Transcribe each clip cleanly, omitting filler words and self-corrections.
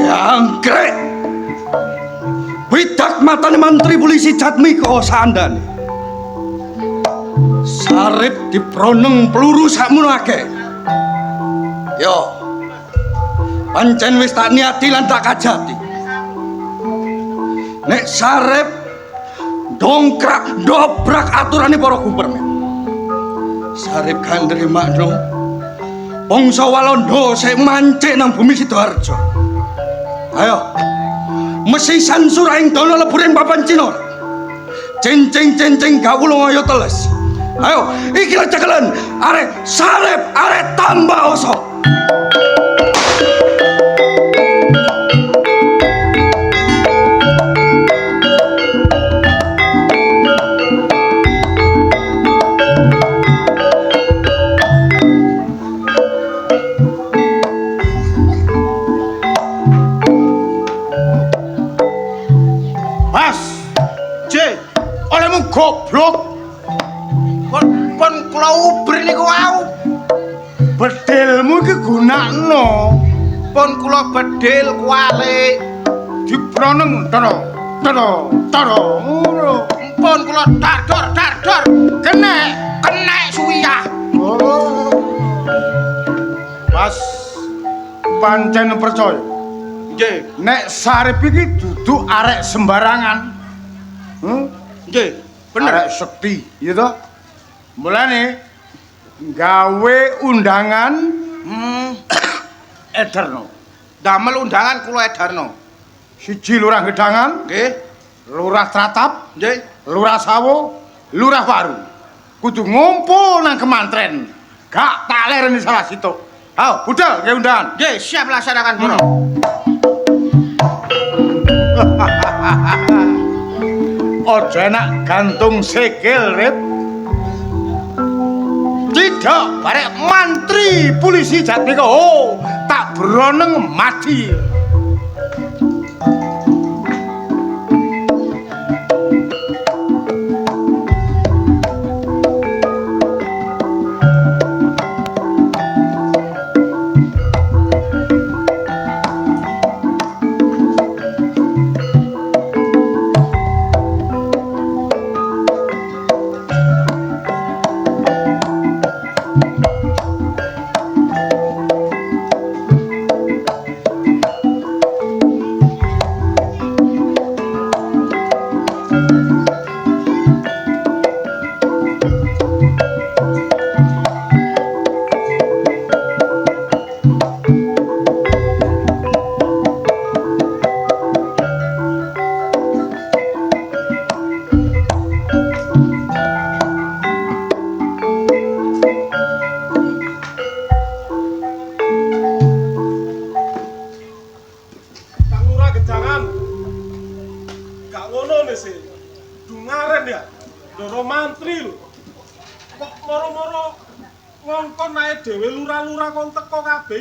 Yangkrek. Widak matane mantri polisi Jatmiko sandane. Sarip diproneng peluru sakmono akeh. Yo. Pancen wis tak niati lan tak kajati. Nek Sarip dongkrak dobrak aturane para gubermen. Sarip gak nrimakno bangsa Walanda sik mancik nang bumi Sidoarjo. Ayo. Mesisan suraing dana lebur ing papan Cina. Cincing-cincing gawulung ayo teles. Ayo, iki lho cekelen. Arek Sarip, arek tambah oso. Mas, J, olehmu goblok. Pun kula uber niku wau. Bedilmu iki gunakno. Pun kula bedil kuwalik. Dibroneng toro toro toro ngono. Pun kula dardor dardor. Kenek kenek suwiyah. Oh. Mas, pancen percaya. Nggih. Nek Sarip iki duduk arek sembarangan. Nggih, bener. Arek sekti, ya toh? Mulane gawe undangan edarno. Damel undangan kula edarno. Siji lurah Gedangan, nggih. Lurah Tratap, nggih. Lurah Sawo, Lurah Waru. Kudu ngumpul nang kemantren. Gak tak lereni salah situk. Ayo, budal gawe undangan. Nggih, siap laksanakan, Bro. Aja enak gantung sikil, Rip. Tidak, barek mantri polisi Jatmiko. Oh, tak broneng mati.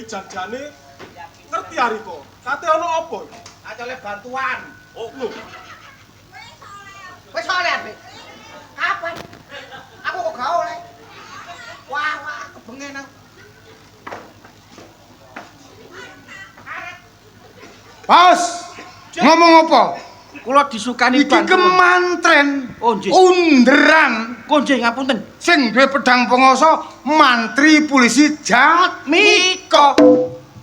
Janjane ngerti Ariko. Kate ana apa? Acole bantuan. Oh, lho. Wis oleh, Abik. Kapan? Aku kok gak oleh. Wah, wah, kebengen aku. Pas. Ngomong apa? Kula disukani iki kemantren. Oh, nggih. Underan. Kok nggih ngapunten. Sing duwe pedang pengoso mantri polisi Jatmiko.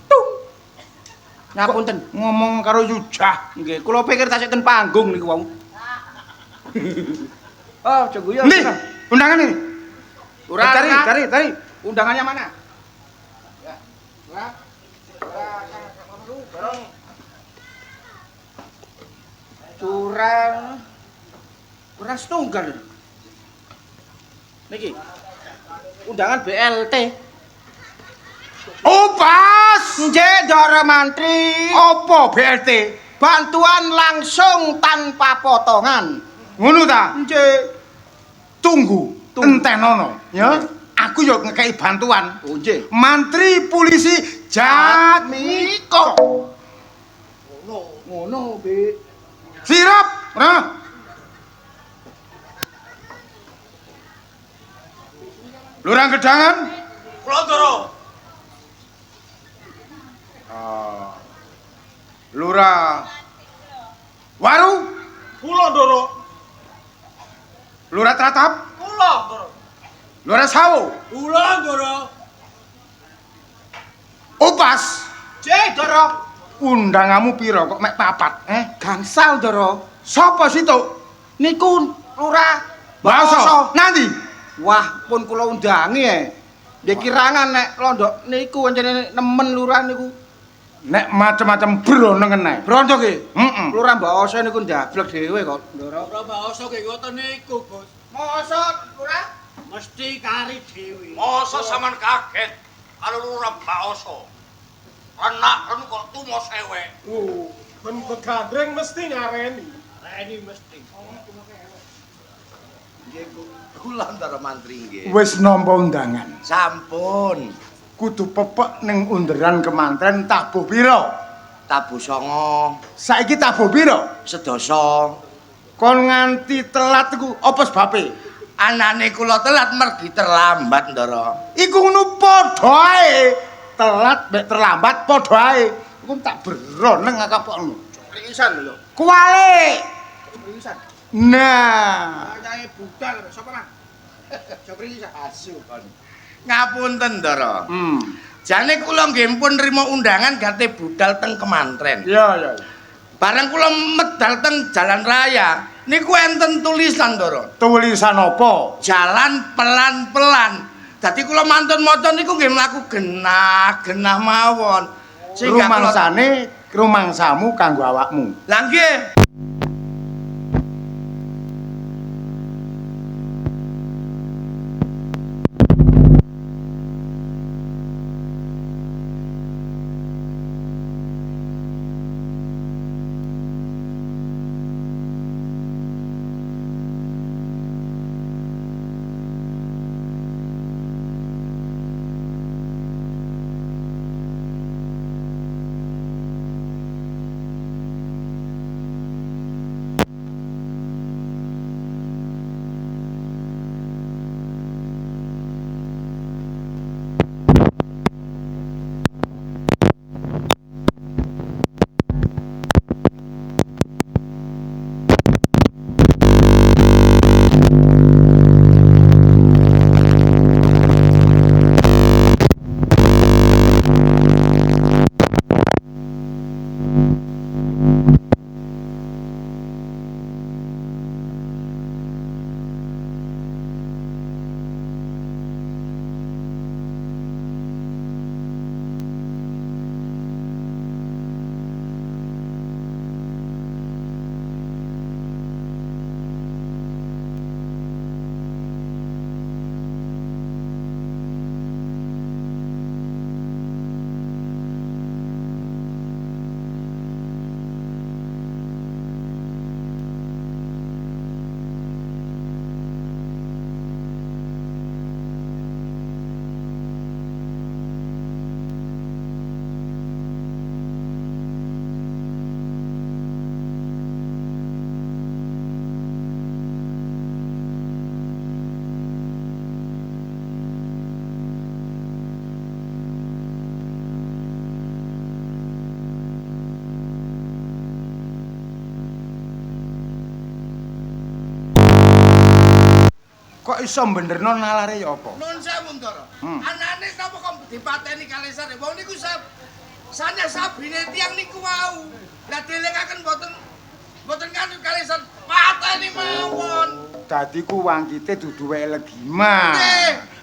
Tung. Ngapunten. Ngomong karo Yujah. Nggih, kula pikir tasik ten panggung niku wau. Oh, aja guyon. Nih, undangan ini. Lurah, cari, cari. Undangannya mana? Ya. Lurah. Lurah, curang. Beras tunggal. Niki. Undangan BLT. Oh, pas. Nggih, Ndara Mantri. Apa BLT? Bantuan langsung tanpa potongan. Ngono ta? Nggih. Tunggu, entenono, ya. Aku yo ngekeki bantuan. Oh, nggih. Mantri polisi Jatmiko. Ngono, ngono, Bik. Sirap, nah. Lurah Gedangan? Kula Ndoro. Lurah Waru? Kula Ndoro. Lurah Tratap? Kula Ndoro. Lurah Sawo? Kula Ndoro. Upas? J, Ndoro. Undanganmu pira kok mek papat? Gangsal, Ndoro. Sapa situk? Niku Lurah Baso. Nanti? Wah, pun kula undangi e. Nggih kirangan nek londo niku encene nemen lurah niku. Nek macem-macem broneng meneh. Brondo nggih. Heeh. Lurah Baoso niku ndablek dhewe kok, Ndoro. Lurah Baoso nggih ngoten niku, Gus. Mosok lurah mesti kari dhewe. Mosok sampean kaget kalau Lurah Baoso. Enak kan kok tumo sewek. Oh, ben begandreng mesti ngareni. Reni mesti. Nggih, kula Ndara Mantri nggih. Wis nampa undangan. Sampun. Kudu pepek ning underan kemantren tabuh pira? Tabuh 9. Saiki tabuh pira? Sedasa. Kon nganti telat iku apa sebabe? Anane kula telat mergi terlambat, Ndara. Iku ngono padha ae. Telat mek terlambat padha ae. Iku tak beroneng akapokno. Pringisan lho. Kuwalik. Pringisan. Nah, Kae budal sapa Mang? Jopri asu kon. Ngapunten, Ndara. Jane kula nggih pun nrimo undangan gate budal teng kemantren. Iya, iya. Bareng kula medal teng jalan raya, niku enten tulisan, Ndara. Tulisan apa? Jalan pelan-pelan. Dadi kula mantun maca niku nggih mlaku genah-genah mawon. Sehingga rumangsane rumangsamu kanggo awakmu. Lah nggih. Kok iso benerno nalare ya apa? Nun sewu, Ndara. Anane sapa kok dipateni kalih sare? Wong niku sane sabine tiyang niku wau. Lah dielingaken mboten kanut kalih sare pateni mawon. Dadi ku wangkite dudu weke Legiman.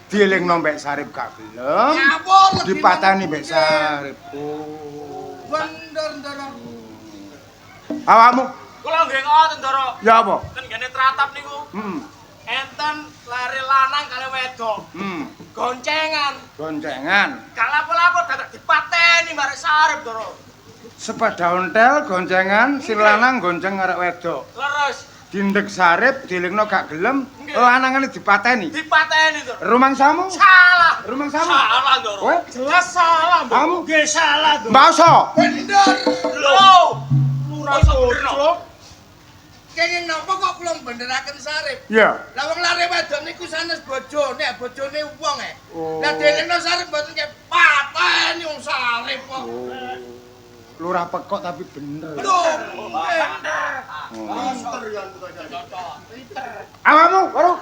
Dielingno mbek Sarip gak gelem. Ngawur Legiman. Dipateni mbek Sarip. Oh. Bener, Ndara. Awakmu Kula nggih ngoten, Ndara. ya apa? Ten ngene tratap niku. Enten lare lanang kalih wedok. Goncengan. Goncengan. Gak lapo-lapo dadak dipateni barek Sarip, Ndara. Sepeda ontel goncengan, sing lanang gonceng arek wedok. Leres. Dindek Sarip dielingno gak gelem, lanangane dipateni. Dipateni, Ndara. Rumangsamu? Salah. Rumangsamu? Salah, Ndara. Kowe? Jelas salah, Ndoro. Kamu? Nggih salah, Ndara. Mbaso. Bener. Lho. Lurah Koclok. Kenging napa kok kula beneraken Sarip? Iya. Lah wong lare wedok niku sanes bojone, bojone wong e. Oh. Lah delengno Sarip mboten ke pateni wong Sarip kok. Oh. Lurah pekok tapi bener. Lho, nggih. Awakmu, waru.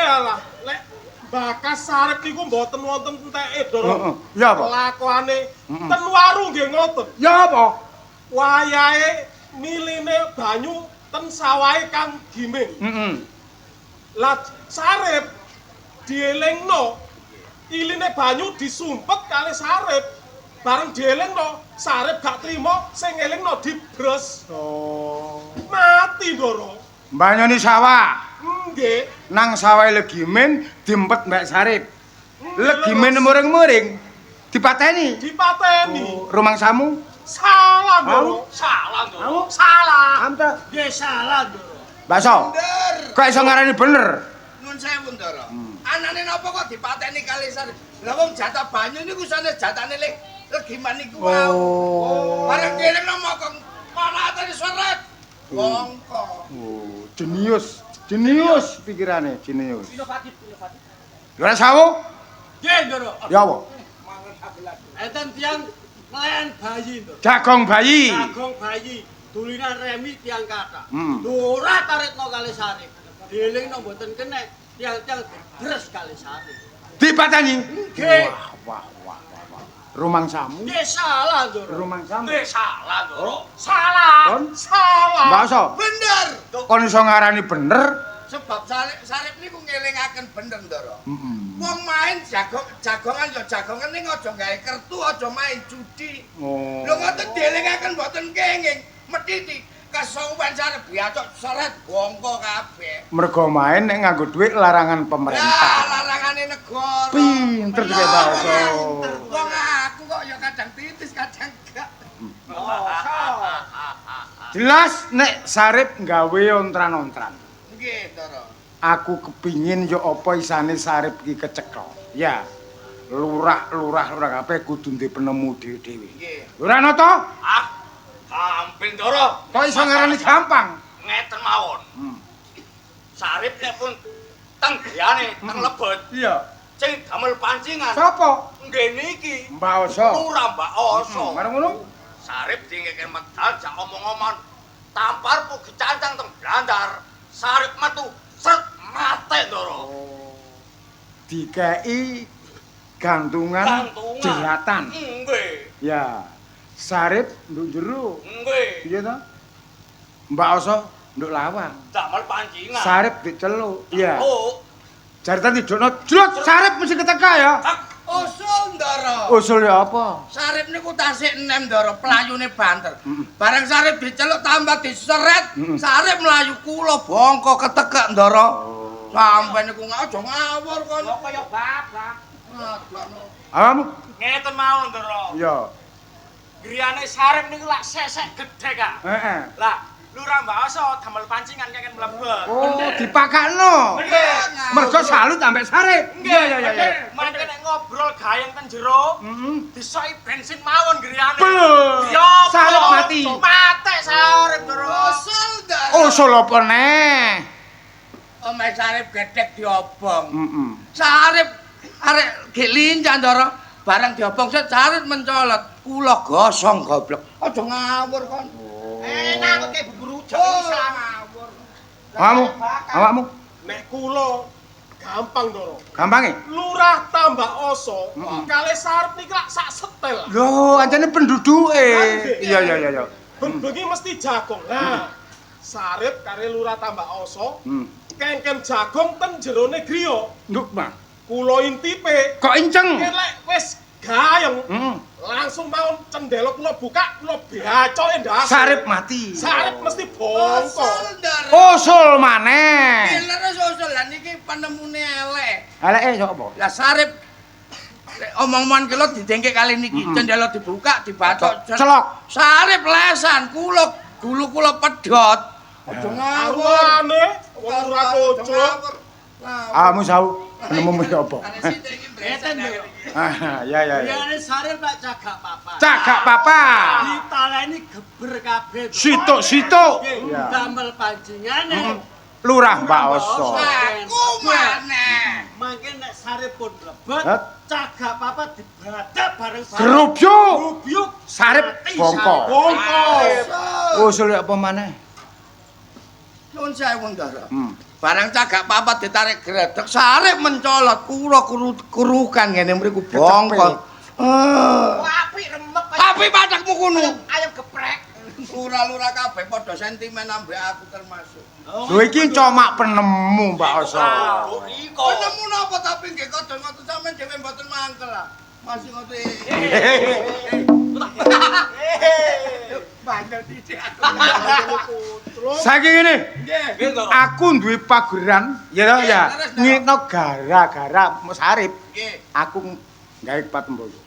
Alah, lek bakas Sarip niku mboten wonten enteke, Ndoro. Heeh. Ya apa? Kelakuane ten waru nggih ngoten. Ya apa? Wayahe miline banyu ten sawahe Kang Giming. Heeh. Lah Sarip dielingno iline banyu disumpet kali Sarip. Bareng dielingno, Sarip gak trimo, sing ngelingno dibres. Oh. Mati, Ndoro. Banyune sawah. Nggih. Nang sawahe Legimen diempet Mbak Sarip. Legimen muring-muring dipateni. Dipateni. Oh, rumangsamu? Salah, Ndoro. Salah, Ndoro. Salah. Amta. Nggih salah, Ndoro. Bakso. Bener. Kok iso ngarani bener? Nun sewu, Ndoro. Anane napa kok dipateni kali Sarip? Lah wong jatah banyu niku sanes jatahne Legiman niku wau. Oh. Bareng dielingno moko pateni seret. Bongko. Oh, jenius. Jenius pikirane, jenius. Inovatif, inovatif. Lurah Sawu? Nggih, Ndoro. Ya apa? Enten tiyang ngelen bayi, Ndoro. Jagong bayi. Jagong bayi, dulinan remi tiyang kathah. Hmm. Lurah taritno kali Sarip. Dielingno mboten kenek, tiyang-tiyang dibres kali Sarip. Dipateni. Nggih. Wah, wah, wah, wah. Rumangsamu? Nggih salah, Ndoro. Rumangsamu. Nggih salah, Ndoro. Salah. Kon? Salah. Mbak Oso, Bener. kon iso ngarani bener? Sebab Sarip niku ngelingaken bener, Ndoro. Heeh. Wong main jagongan ya jagongan ning aja gawe kertu, aja main judi. Oh. Lho ngoten dielingaken mboten kenging, metiti kesuwen Sarip biacok seret bongko kabeh. Mergo main nek nganggo dhuwit larangan Lah pemerintah. larangane negara. Pinter juga Mbak Oso. Wong aku kok ya kadang titis, kadang gak. Jelas nek Sarip nggawe ontran-ontran. Nggih, Ndoro. Aku kepingin ya apa isane Sarip iki kecekel. Ya. Lurah-lurah lurah kabeh kudu ndek penemu dhewe-dhewe. Nggih. Lurah Noto, Ah, gampil, Ndoro. kok iso ngarani gampang? Ngeten mawon. Sarip nek pun teng griyane, teng lebet, Iya. sing damel pancingan. Sapa? Nggih niki. Mbak Oso. Lurah Mbak Oso. Marang ngono? Sarip dingeken medal jak omong-omongan. Tampar pugi cancang teng blandar. Sarip metu sret mate, Ndoro. Dikei gantungan, Gantungan. jeratan. Nggih. Ya. Sarip nduk jero. Nggih. Piye to? Mbak Oso nduk lawang. Damel pancingan. Sarip diceluk. Iya. Oh, Jaritan didokno, jrut Sarip mesti keteka ya. Usul, Ndoro. Usul ya apa? Sarip niku tasik enem, Ndoro, pelayune banter. Bareng Sarip diceluk tambah diseret, Sarip mlayu kula bongko ketekek, Ndoro. Sampai niku aja ngawur kon. kok kaya babak. Awakmu? Ngeten mawon, Ndoro. Iya. Griyane Sarip niku lak sesek gedhe, Kak. Heeh. Lah, Lurah Mbak Oso damel pancingan kengken mlebet. Oh, dipakakno. Nggih. Mergo salut ambek Sarip. Nggih, iya. Mangke nek ngobrol gayeng ten jero, disoki bensin mawon griyane. Beuh. Ya, Sarip mati. Mate Sarip, Ndoro. Usul, Ndoro. Usul apa neh? Omahe Sarip gedhek diobong. Heeh. Sarip arek gek lincah, Ndoro. Bareng diobong set Sarip mencolot. Kula gosong goblok. Aja ngawur kon. Enak kok kayak bubur rujak Oh, isan. ngawur. Awakmu? Awakmu? Nek kula gampang, Ndoro. Gampange? Lurah Tambak Oso kalih Sarip niki lak sak setel. Lho, ancene penduduke. Iya, iya, iya, iya. Ben-bengi mesti jagong. Lah, Sarip karo Lurah Tambak Oso kengken jagong ten jerone griya. Nduk, Bang. Kula intipe Kok inceng? lek wis gayeng langsung mau cendela kula buka, kula bacoke ndas. Sarip mati. Sarip mesti bongko. Usul, Ndoro. Usul maneh. Leres usul lah niki penemune elek. Eleke sok apa? Lah Sarip omong-omongan kula didengkek kali niki, cendela dibuka, dibatok, Celok. Sarip lesan kula gulu kula pedhot. Aja ngawur. Arwane wong ora kocok. Awakmu sau penemumu ya apa? Ngeten, Ndoro. Ah, ya ya ya. Griyane Sarip lak cagak papat. Cagak papat. Ditaleni geber kabeh. Situk-situk. Nggih, Ya. damel pancingane. Lurah Mbak Oso. Aku maneh. Mangke nek Sarip pun mlebet, cagak papat dibadak bareng-bareng. Grubyuk. Grubyuk. Sarip Mati bongko. Sarip. Bongko. Usul apa maneh? Nuwun sewu, Ndara. Barang cagak papat ditarik gredeg, Sarip mencolot kura kurukan ngene mriku bongko. Eh. Apik remek Apik patakmu kuno. ayam geprek. Lura-lura kabeh padha sentimen ambek aku termasuk. Lho iki comak penemu Mbak Oso. Penemu napa tapi nggih kadang ngoten sampean dhewe mboten mangkel ah. Masih ngoten. Bandel dithik aku. Saiki ngene, Nggih. aku duwe pageran, ya toh ya. Ngitno gara-gara Sarip. Nggih. Aku gawe patemboyo.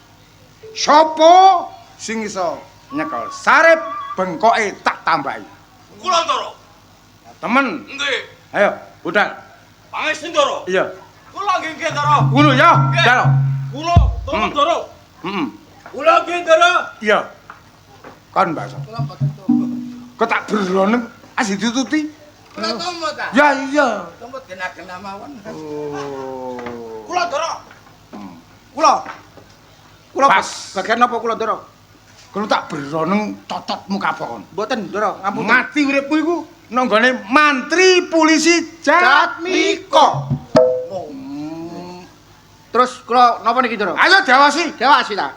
Sopo sing iso nyekel Sarip bengkoke tak tambahi. Kula Ndoro. Temen, Nggih. ayo budal. Pangestu Ndoro. Iya. Kula nggih nggih Ndoro. Ngono ya, budal. Kula tolong Ndoro. Heeh. Kula nggih Ndoro. Iya. Kon Mbak Oso. Kula mboten tombo. Kok tak berono asih ditututi. Kula tombo ta? Ya iya. Tombo genah-genah mawon. Oh. Kula Ndoro. Kula. Kula Pas. bagian napa kula Ndoro? Kalau tak beroneng cocotmu kabeh. Mboten Ndoro, ngapunten. Mati uripku iku nanggone mantri polisi Jatmiko. Terus kula napa niki Ndoro? Ayo diawasi. Diawasi ta.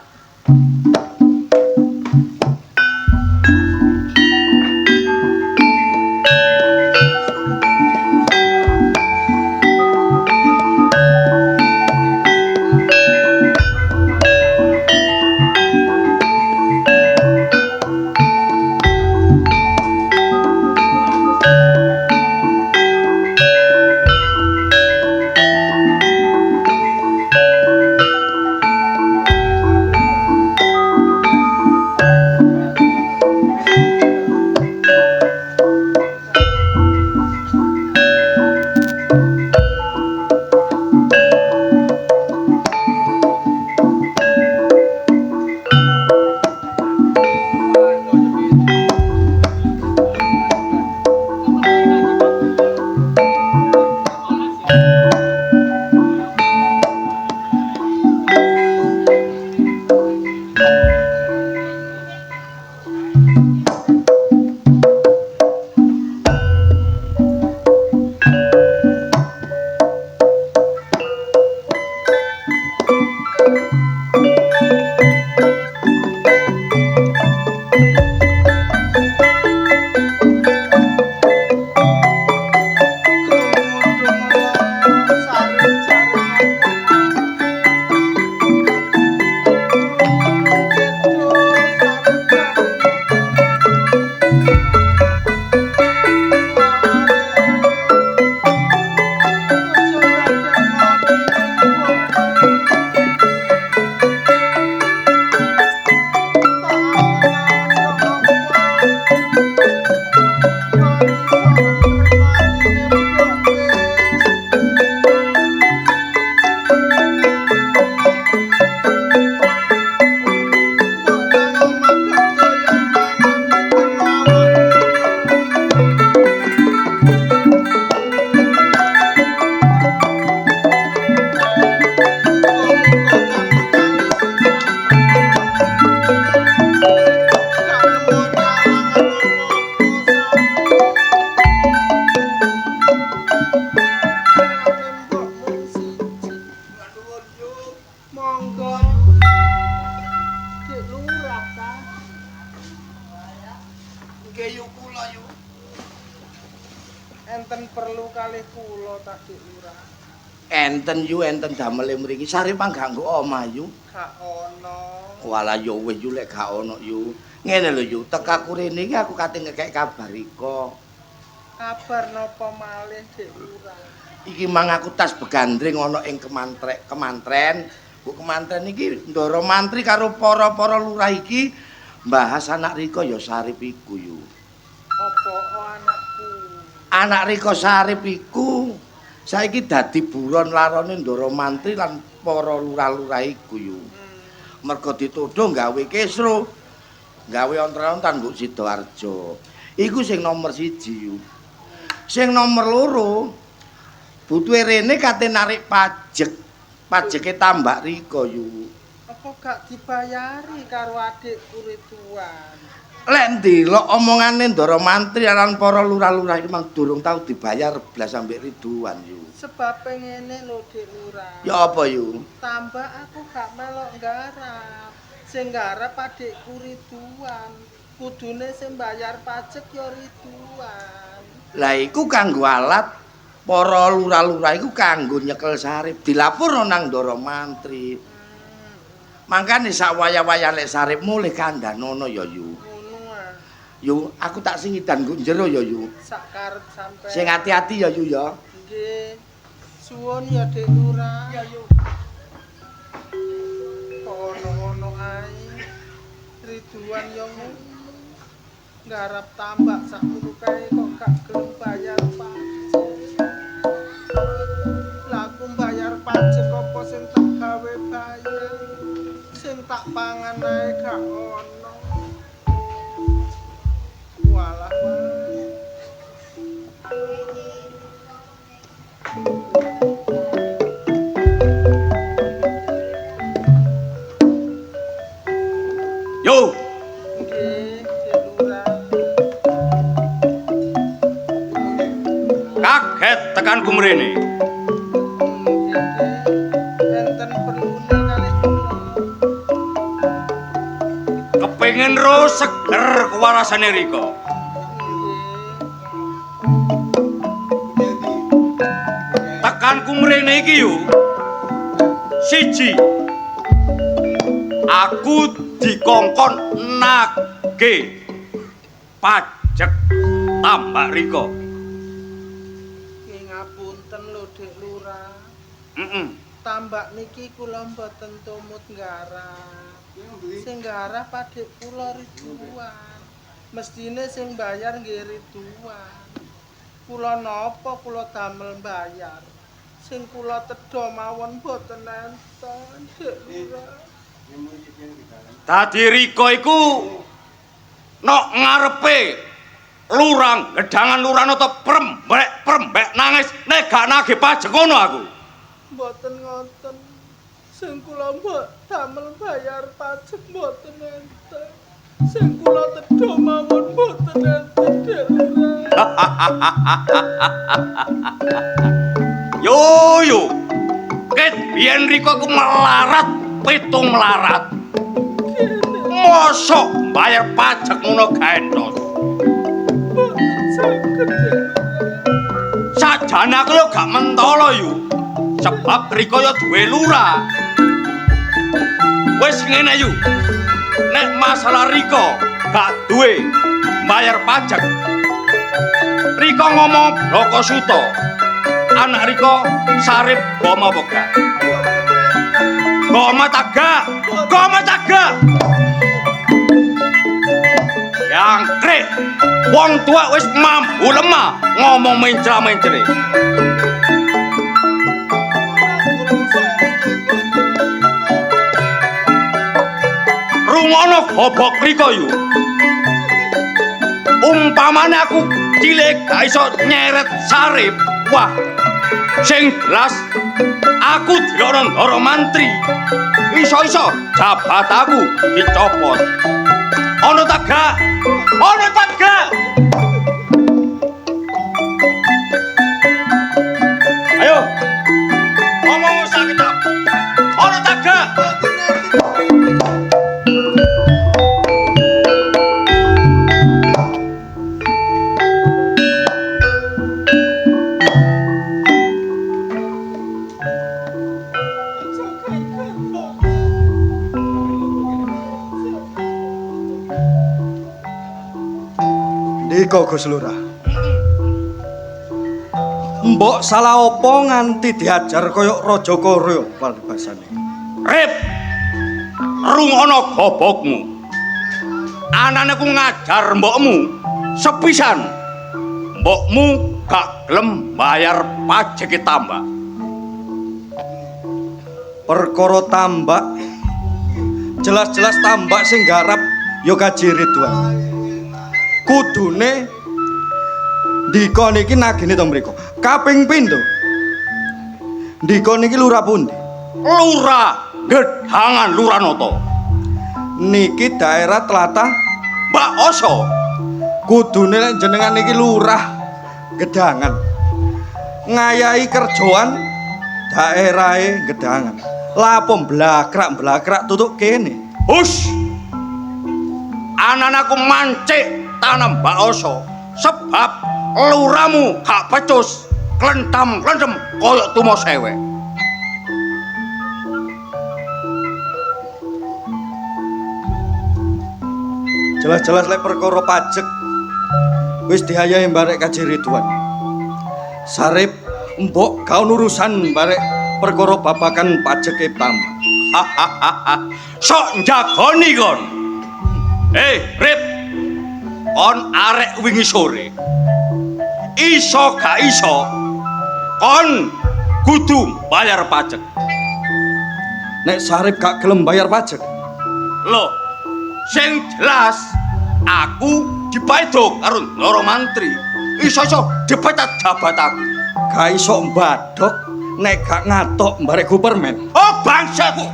Nggih yu kula yu. Enten perlu kalih kula ta Dik Lurah. Enten yu enten damele mriki. Sarip ganggu omah yu. Gak ono. Walah yo wis yu lek gak ono yu. Ngene lho yu, tekaku rene iki aku kate ngekek kabar iko. Kabar napa malih Dik Lurah? Iki mang aku tas begandring ana ing kemantrek kemantren. Bu kemantren iki ndoro mantri karo para-para lurah iki mbahas anak Rika ya Sarip iku yu. Apa anakku? Anak Rika Sarip iku Saiki dadi buron larone Ndara Mantri lan para lurah-lurah iku yu. Mergo dituduh gawe kisruh, gawe ontra-ontran nggo Sidoarjo. Iku sing nomor 1 yu. Sing nomor 2 butuhe rene kate narik pajek. Pajeke tambak rika yu. Apa gak dibayari karo adikku Ridwan? Lek ndelok omongane Ndara Mantri lan para lurah-lurah iki mang durung tau dibayar blas ambek Ridwan yu. Sebabe ngene lho Dik Lurah. Ya apa yu? Tambah aku gak melok nggarap. Sing nggarap adikku Ridwan. Kudune sing bayar pajek ya Ridwan. Lah iku kanggo alat para lurah-lurah iku kanggo nyekel Sarip, dilapurno nang Ndara Mantri. Mangkane sak waya-waya lek Sarip mulih kandhanono ya yu. Yu, aku tak singidan nggo jero ya yu. Sak karep sampe. Sing ati-ati ya yu ya. Nggih. Suwun ya Dik Lurah. Ya yu. Kok ono-ono ae. Ridwan yo ngono. Nggarap tambak sakmono kae kok gak gelem bayar pajak. Lah aku bayar pajak apa sing tak gawe bayar? Sing tak pangan ae gak ono. Walah walah. Yo. Nggih, Dik Lurah. Kaget tekanku mrene. Enten perlune kalih kula. Kepengin ro seger kewarasane rika. Tekanku mrene iki yo. Siji. Aku dikongkon nagih pajek tambak rika. Nggih ngapunten lho Dik Lurah. Tambak niki kula mboten tumut nggarap. Sing nggarap adik kula Ridwan. Mestine sing bayar nggih Ridwan. Kula napa kula damel bayar. Sing kula tedha mawon mboten enten Dik Lurah. Dadi rika iku nok ngarepe lurang gedangan lurah ta prembek-prembek nangis nek gak nagih pajek ngono aku. Mboten ngoten. Sing kula mbok damel bayar pajek mboten enten. Sing kula tedha mawon mboten enten Dik Lurah. Yo yo. Ket biyen rika ku melarat pitung melarat. Mosok bayar pajak ngono gaentos. Mboten saged Dik Lurah. Sajane aku lho gak mentolo yu. Sebab rika yo duwe lurah. Wis ngene yu. Nek masalah rika gak duwe bayar pajak. Rika ngomong bloko suta. Anak rika Sarip goma apa gak? Goma ta gak? Goma ta gak? Yangkrik, wong tua wis mambu lemah ngomong mencra-mencre. Rungono gobok rika yu. Umpamane aku cilik gak iso nyeret Sarip, wah, sing jelas aku dilokno Ndara Mantri. Iso-iso jabatanku dicopot. Ono ta gak? Ono ta gak? Ayo. Ngomong sak ketap. Ono ta gak? Ndika Gus Lurah. Mbok salah apa nganti diajar kaya Raja Korea paribasane. Rip. Rungono gobokmu. Anane ku ngajar mbokmu sepisan. Mbokmu gak gelem bayar pajeke tambak. Perkara tambak jelas-jelas tambak sing garap ya Kaji Ridwan. Kudune ndika niki nagine to mriku. Kaping pindho? Ndika niki lurah pundi? Lurah Gedangan Lurah Noto. Niki daerah tlatah Mbak Oso. Kudune lek jenengan niki lurah Gedangan. Ngayahi kerjaan daerahe Gedangan. Lapo blakrak-blakrak tutuk kene. Hus. Ananaku mancik tanam Mbak Oso sebab luramu gak becus, klentam-klentem koyok tumo sewek. Jelas-jelas lek perkara pajek wis diayahi mbarek Kaji Ridwan. Sarip mbok gak ono urusan mbarek perkara babakan pajeke tambak. Hahaha. Sok njagoni kon. Rip. Kon arek wingi sore. Iso gak iso kon kudu bayar pajak. Nek Sarip gak gelem bayar pajak, loh, sing jelas aku dipaedo karo Ndoro Mantri. Iso-iso dipecat jabatanku. Gak iso mbadok nek gak ngatok mbarek Gupermen. Oh bangsaku.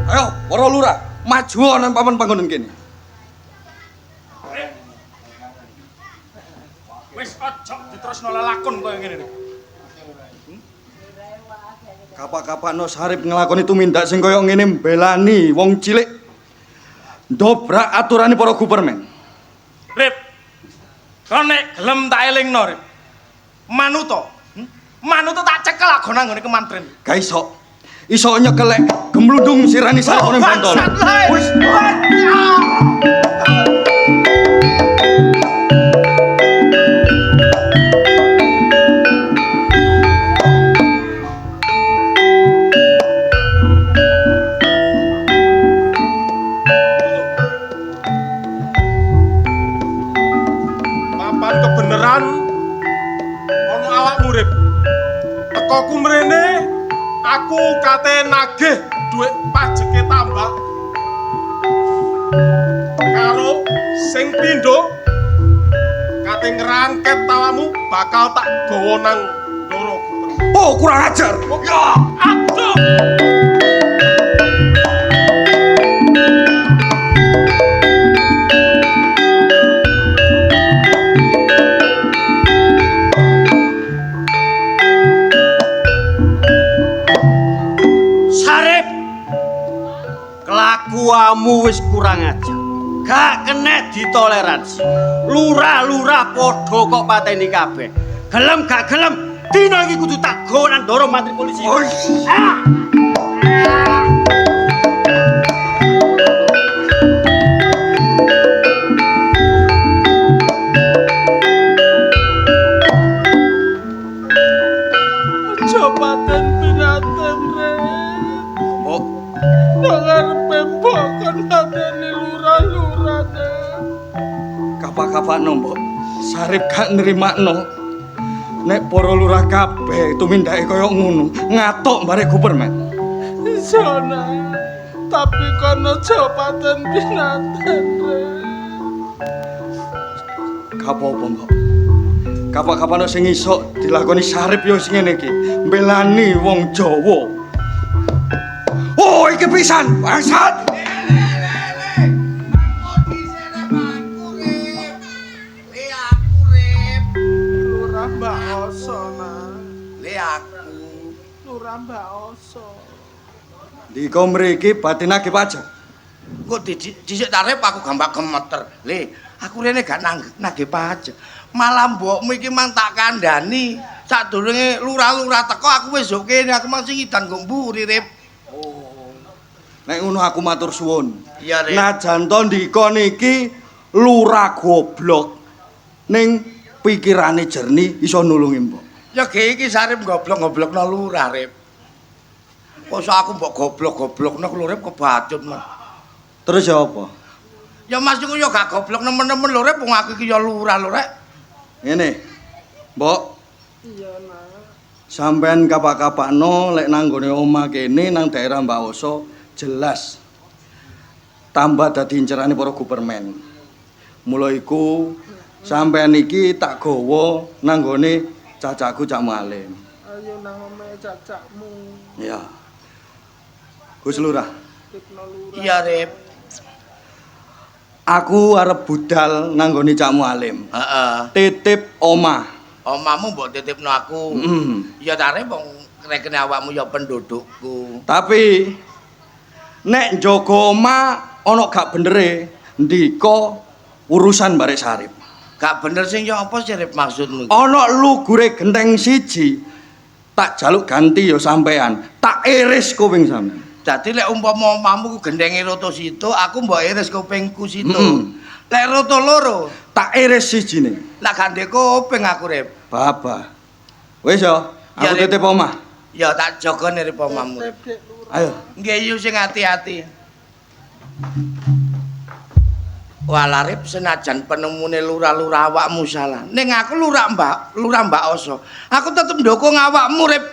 Ayo, para lurah, maju nang papan panggonan kene. Wis aja diterusno lelakon koyo ngene iki. Kapak-kapakno Sarip nglakoni tumindak sing koyo ngene mbelani wong cilik. Ndobrak aturane para gupermen. Rip. Kon nek gelem tak elingno, Rip. Manuto. Manuto tak cekel ago nang nggone kemantren. Gak iso. Iso nyekelek gemlundung sirani Sarip ning bontol. Wis. Papan kebenaran ana awakmu, Rip. Tekoku mrene aku kate nagih dhuwit pajeke tambak karo sing pindho kate ngrangket tawamu bakal tak gawa nang Ndoro Gubernur. Oh, kurang ajar. Ya, aduh. Sarip, kelakuanmu wis kurang ajar. Gak kena ditoleransi. Lurah-lurah padha kok pateni kabeh. Gelem gak gelem, dina iki kudu tak gawa nang Ndoro Mantri polisi. Ah! Aja paten piraten, Rip. Mbok, Nang ngarepe mbok kon mateni lurah-lurah, Nek. kapak-kapakno, Mbok. Sarip gak nerimakno. Nek para lurah kabeh tumindake kaya ngono, ngatok mbarek Gupermen. Iso, Nak. Tapi kon aja paten pinaten, Rip. Gak apa-apa, Mbok. Kapak-kapakno sing iso dilakoni Sarip yo sing ngene iki, mbelani wong Jawa. Oh, iki pisan, bangsat. Lurah Mbak Oso, Nak. Le aku. Lurah Mbak Oso. Ndika mriki badhe nagih pajak. Kok dhisik tarif aku gampang gemeter. Le, aku rene gak nagih pajak. Malah mbokmu iki mang tak kandhani. Sadurunge lurah-lurah teko aku wis yo kene, aku mang sing ngidan nggo mburi, Rip. Oh. Nek ngono aku matur suwun. Iya, Rip. Najan to ndika niki lurah goblok ning pikirane jernih iso nulungi mbok. Ya ge iki Sarip goblok-goblokno lurah, Rip. Kok aku mbok goblok-goblokno lho Rip kebacut mah. Terus ya apa? Ya Mas iku ya gak goblok nemen-nemen lho Rip, wong aku iki ya lurah lho Rek. Ngene. Mbok, Iya, Nak. sampean kapak-kapakno lek nang nggone omah kene nang daerah Mbak Oso jelas tambah dadi incerane para gubermen. Mula iku sampean iki tak gawa nang nggone cacakku Cak Mualim. Ayo nang omahe cacakmu. Ya. Gus Lurah, Titno lurah. Iya, Rip. aku arep budal nang nggone Cak Mualim. Heeh. Titip omah. Omamu mbok titipno aku. Ya ta Rip, wong rekene awakmu ya pendudukku. Tapi nek njaga omah ana gak benere, ndika urusan barek Sarip. Gak bener sing ya apa sih Rip maksudmu? Ana lugure genteng siji tak jaluk ganti ya sampean, tak iris kuping sampean. Dadi lek umpama omahmu ku gendenge roto situ, aku mbok iris kupingku situ. Lek roto loro, Tak iris sijine. lah gak ndek kuping aku Rip. Babah. Wis ya, Ya, aku Rip. titip omah. Ya tak jagane Rip omahmu. Titip Dik Lurah. Ayo. Nggih yu sing ati-ati. Walah Rip, senajan penemune lurah-lurah awakmu salah. Ning aku lurah Mbak Oso. Aku tetep ndukung awakmu Rip.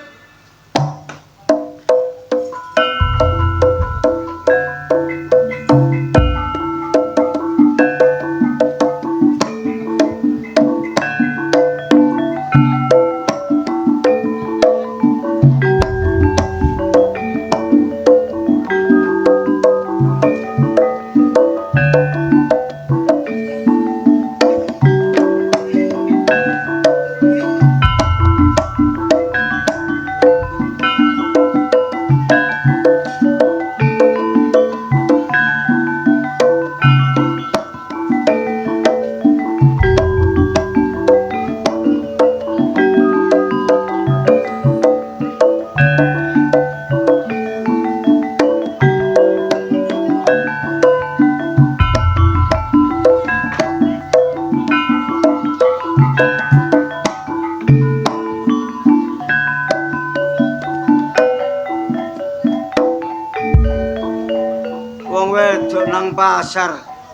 Wong wedok nang pasar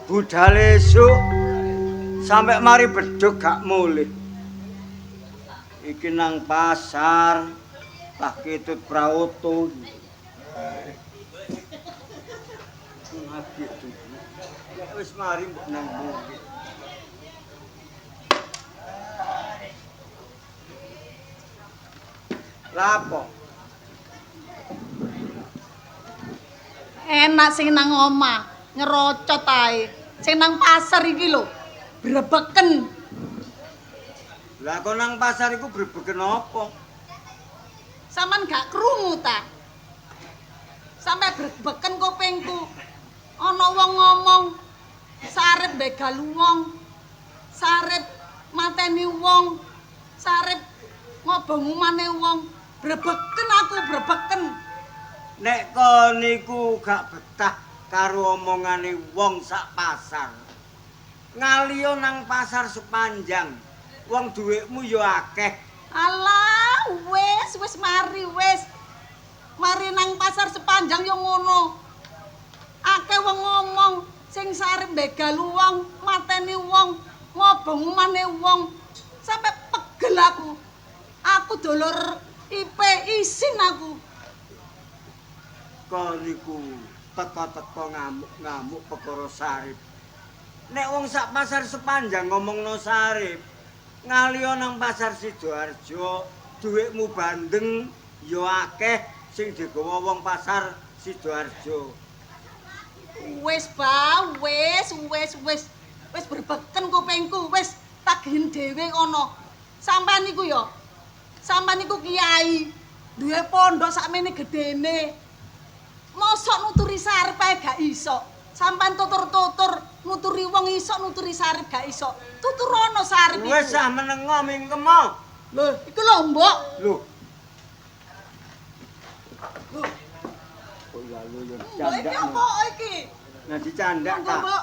budal esuk sampe mari bedhug gak mulih. Iki nang pasar lah ketut praoto. Nek wis mari mbok nang mulih. Lapo? Enak sing nang omah, ngerocot ae. Sing nang pasar iki lho, brebeken. Lah kok nang pasar iku brebeken apa? Saman gak krungu ta? Sampai brebeken kupingku. Ana wong ngomong Sarip begal wong. Sarip mateni wong. Sarip ngobong umane wong. Brebeken aku, brebeken. Nek kon niku gak betah karo omongane wong sak pasar. Ngaliyo nang pasar sepanjang. Wong dhuwitmu ya akeh. Alah, wis wis mari wis. Mari nang pasar sepanjang yo ngono. Akeh wong ngomong sing Sarip begal wong, mateni wong, ngobong umane wong. Sampai pegel aku. Aku dulur IP isin aku. Kon niku teka-teka ngamuk-ngamuk perkara Sarip. Nek wong sak pasar sepanjang ngomongno Sarip, ngaliyo nang pasar Sidoarjo, dhuwitmu bandeng ya akeh sing digawa wong pasar Sidoarjo. Wis ba, wis wis wis. Wis berbeken kupingku, wis tagihen dhewe kono. Sampeyan niku ya. Sampeyan niku kiai, duwe pondok sakmene gedene. Mosok nuturi Sarip ae gak iso. Sampeyan tutur-tutur nuturi wong iso, nuturi Sarip gak iso. Tuturono Sarip iku. Wis ah menengo mingkemo. Lho, iku lho, Mbok. Lho. Lalu yo Mbok iki apa iki? Nah dicandak ta. Mbok.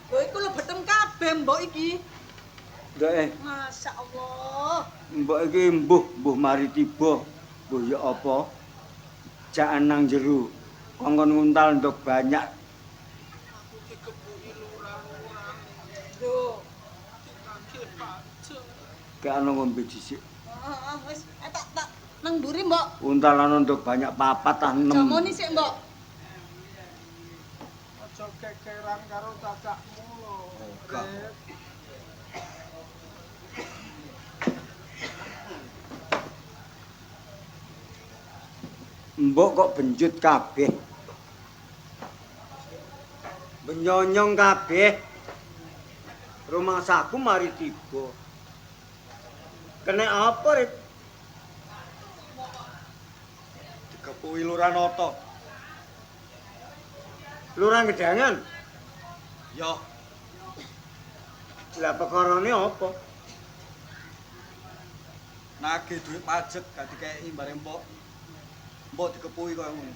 Mbok iku lho betem kabeh mbok iki. Ndok eh. Masyaallah. Mbok iki mbuh mari tiba. Mbuh ya apa? Jakan nang jero. Kongkon nguntal ndok banyak. Aku digebuki lurah-lurah. Lho, ditagih pajak. Kayak ana ngombe dhisik. Heeh, wis tak nang mburi, Mbok. Untalan ndok banyak 4 ah 6. Jamoni sik, Mbok. Aja kekeran karo cacakmu lho. Enggak. Mbok kok benjut kabeh. Benyonyong kabeh. Rumangsaku mari tiba. Kena apa, Rip? Digepuki Lurah Noto. Lurah Gedangan? Ya. Lah perkarane apa? Nagih duit pajak gak dikeki bare mbok. Mbok dikepuki kaya ngono.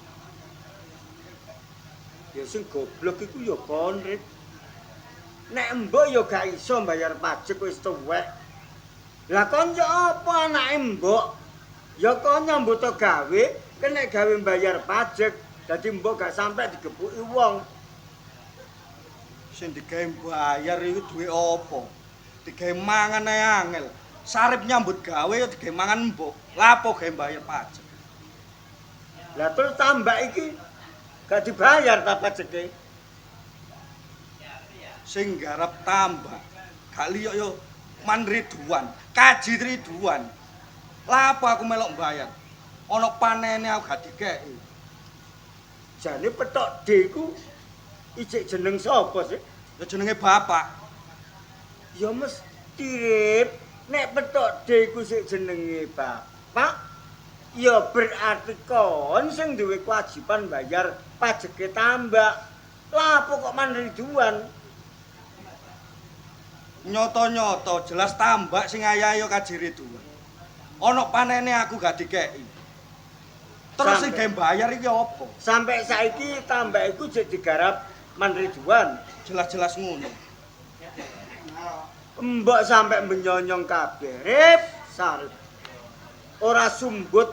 Ya sing goblok iku ya kon, Rip. Nek mbok ya gak iso mbayar pajak wis tuwek. Lah kon ya apa anake mbok? Ya kon nyambut gawe, kena gawe mbayar pajak. Dadi mbok gak sampe digepuki wong. Sing digawe mbayar iku duwe apa? Digawe mangan ae angel. Sarip nyambut gawe ya digawe mangan mbok. Lah apa gawe mbayar pajak? Lah terus tambak iki gak dibayar ta pajeke? Sing garap tambak gak liya ya Man Ridwan, Kaji Ridwan. Lah apa aku melok mbayar? Ana panene aku gak dikeki. Jane petok D iku ijik jeneng sapa sih? Ya jenenge bapak. Ya mesti, Rip. Nek petok D iku sik jenenge bapak, ya berarti kon sing duwe kewajiban bayar pajeke tambak. Lah apa kok Man Ridwan? Nyoto-nyoto jelas tambak sing ayahe ya Kaji Ridwan. Ana panene aku gak dikeki. Terus sing gawe bayar iki apa? Sampai saiki tambak iku jek digarap Man Ridwan. Jelas-jelas ngono. Mbok sampe menyonyong kabeh, Rip, Sarip. Ora sumbut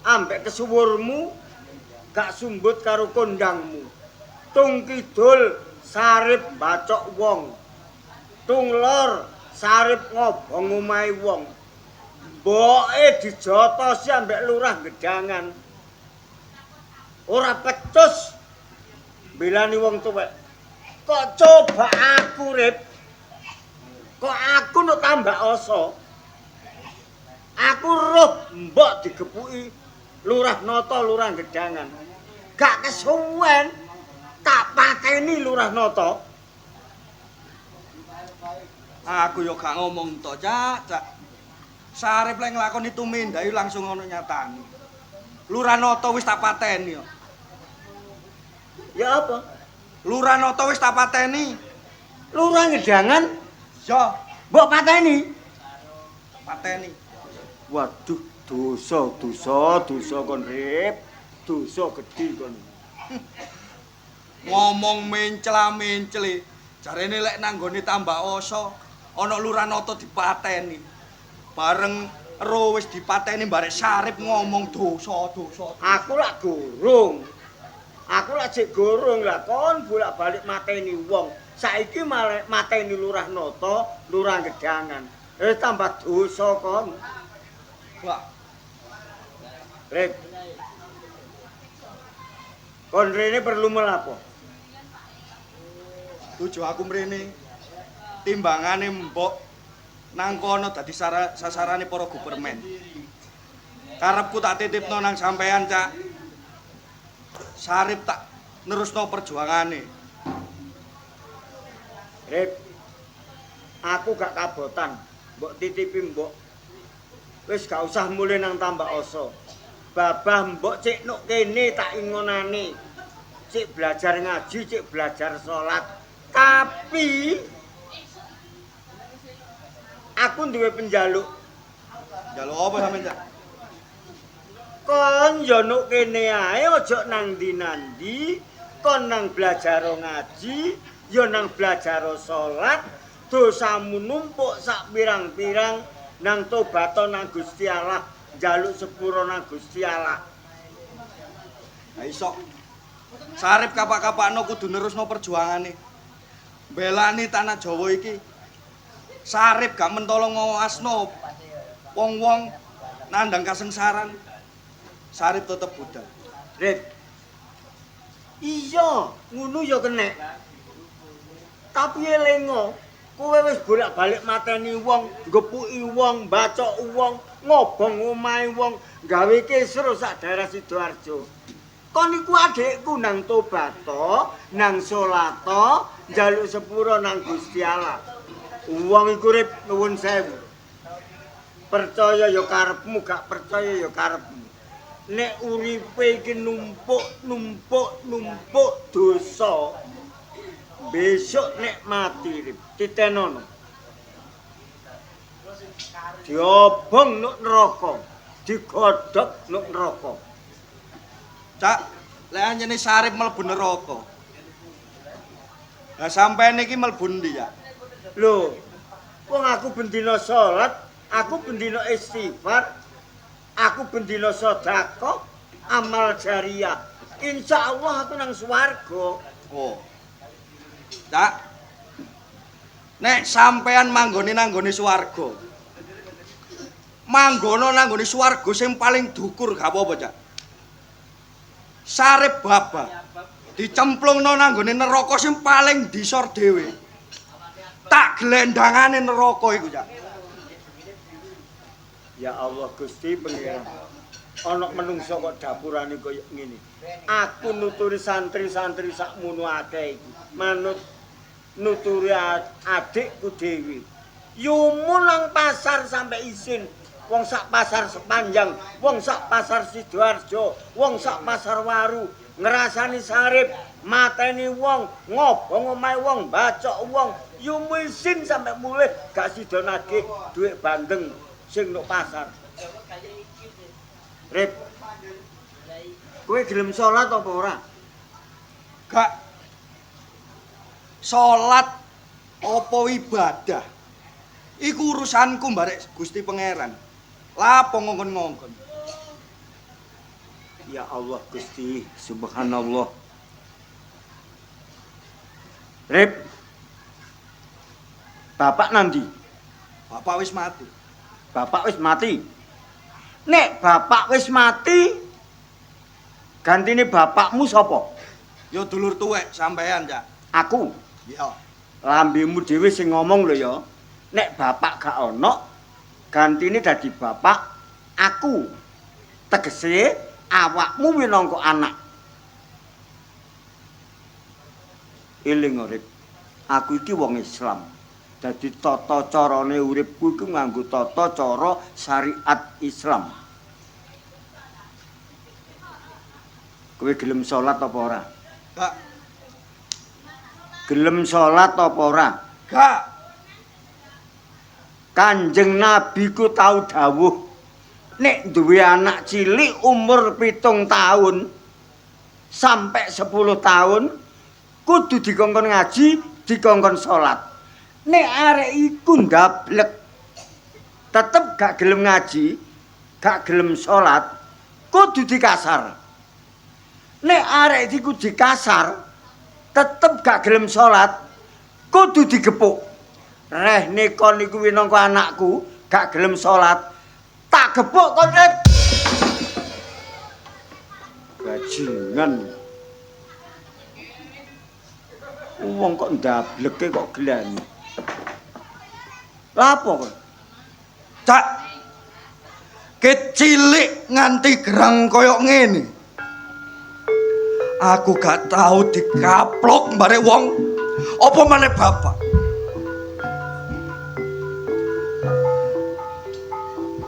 ambek kesuwurmu, gak sumbut karo kondangmu. Tung kidul Sarip bacok wong. Tung lor Sarip ngobong omahe wong. Mboke dijotosi ambek lurah Gedangan. Ora pecus mbelani wong tuwek. Kok coba aku, Rip? Kok aku nuk tambak oso? Aku roh mbok digepuki Lurah Noto, Lurah Gedangan. Gak kesuwen tak pateni Lurah Noto. Aku yo gak ngomong to, Cak, Cak. Sarip lek nglakoni tumindak langsung ono nyatane. Lurah Noto wis tak pateni yo. Ya apa? Lurah Noto wis tak pateni. Lurah Gedangan? Ya, mbok pateni. Pateni. Waduh, dosa, dosa, dosa kon, Rip. Dosa gedhi kon. Ngomong mencla-mencli. Jarene lek nang nggone tambak oso ana Lurah Noto dipateni. Bareng ero wis dipateni barek Sarip ngomong dosa, dosa. Aku lak gorong. Aku lak jek gorong lah kon bolak-balik mateni wong. Saiki malah mateni Lurah Noto, Lurah Gedangan. Tambah dosa kon. Wah. Rip. Kon rene perlu melapo? Tuju aku mrene timbangane mbok nang kono dadi sasarane para gubermen. Karepku tak titipno nang sampean, Cak. Sarip tak nerusno perjuangane. Rip. Aku gak kabotan, mbok titipi mbok. Wis gak usah mulih nang tambak oso. Babah mbok cek nuk kene tak ingonane. Cek belajar ngaji, cek belajar salat. Tapi aku duwe penjaluk. Njaluk apa sampean, Cak? Kon yo nuk kene ae aja nang ndi-nandi, kon nang belajar ngaji, yo nang belajar salat, dosamu numpuk sak pirang-pirang nang tobat nang Gusti Allah, njaluk sepuro nang Gusti Allah. Ha iso. Sarip kapak-kapakno kudu nerusno perjuangane. Belani tanah Jawa iki. Sarip gak mentolo ngawasno wong-wong nandang kasengsaran. Sarip tetep budal. Rip. Iya, ngono ya kenek. Tapi elingo, kowe wis bolak-balik mateni wong, nggepuki wong, bacok wong, ngobong omahe wong, gawe kisruh sak daerah Sidoarjo. Kon iku adikku nang tobato, nang salato, njaluk sepuro nang Gusti Allah. Wong iku rip nuwun sewu. Percaya ya karepmu, gak percaya ya karepmu. Nek uripe iki numpuk dosa, besok nek mati rip titenono. Diobong nuk neraka, digodhog nuk neraka. Cak, lek anjene Sarip mlebu neraka. Lah sampean iki mlebu ndi ya? Lho, wong aku bendina salat, aku bendina istighfar, aku bendina sedekah, amal jariah. Insyaallah aku nang swarga. Oh. Cak. Nek sampean manggone nanggone swarga. Manggono nanggone swarga sing paling dukur gak apa-apa, Cak. Sarip babah dicemplungno nanggone neraka sing paling disor dhewe. Tak glendangane neraka iku, Cak. Ya Allah Gusti Pengeran. Ana menungso kok dapurane koyo ngene. Aku nuturi santri-santri sakmono akeh iki. Manut nuturi adikku dhewe. Yumu nang pasar sampe isin. Wong sak pasar Sepanjang, wong sak pasar Sidoarjo, wong sak pasar Waru, ngrasani Sarip, mateni wong, ngobong omahe wong, bacok wong, yumu isin sampe mulih gak sida nagih dhuwit bandeng sing nok pasar. Rip. Kowe gelem salat apa ora? Gak. Salat apa ibadah? Iku urusanku mbarek Gusti Pangeran. Lapo ngongkon-ngongkon. Ya Allah Gusti, subhanallah. Rip. Bapak nanti? Bapak wis mati. Bapak wis mati. Nek bapak wis mati, gantine bapakmu sapa? Ya dulur tuwek sampean, Cak. Aku. Iya. Lambemu dhewe sing ngomong lho ya. Nek bapak gak ono, gantine dadi bapak aku. Tegese awakmu minangka anak. Eling urip. Aku iki wong Islam. Dadi tata carane uripku iku nganggo tata cara syariat Islam. Kowe gelem salat apa ora? Gak. Gelem salat apa ora? Gak. Kanjeng Nabi ku tau dawuh, nek duwe anak cilik umur 7 tahun sampai 10 tahun kudu dikongkon ngaji, dikongkon salat. Nek arek iku ndablek tetep gak gelem ngaji, gak gelem salat, kudu dikasar. Nek arek iku dikasar tetep gak gelem salat, kudu digepuk. Rehne kon iku minangka anakku gak gelem salat, tak gepuk kon rek. Bajingan. Wong kok ndableke kok gelane. Lapo kon? Cak. Kecilik nganti gerang koyok ngene. Aku gak tau dikaplok mbarek wong. Apa maneh bapak?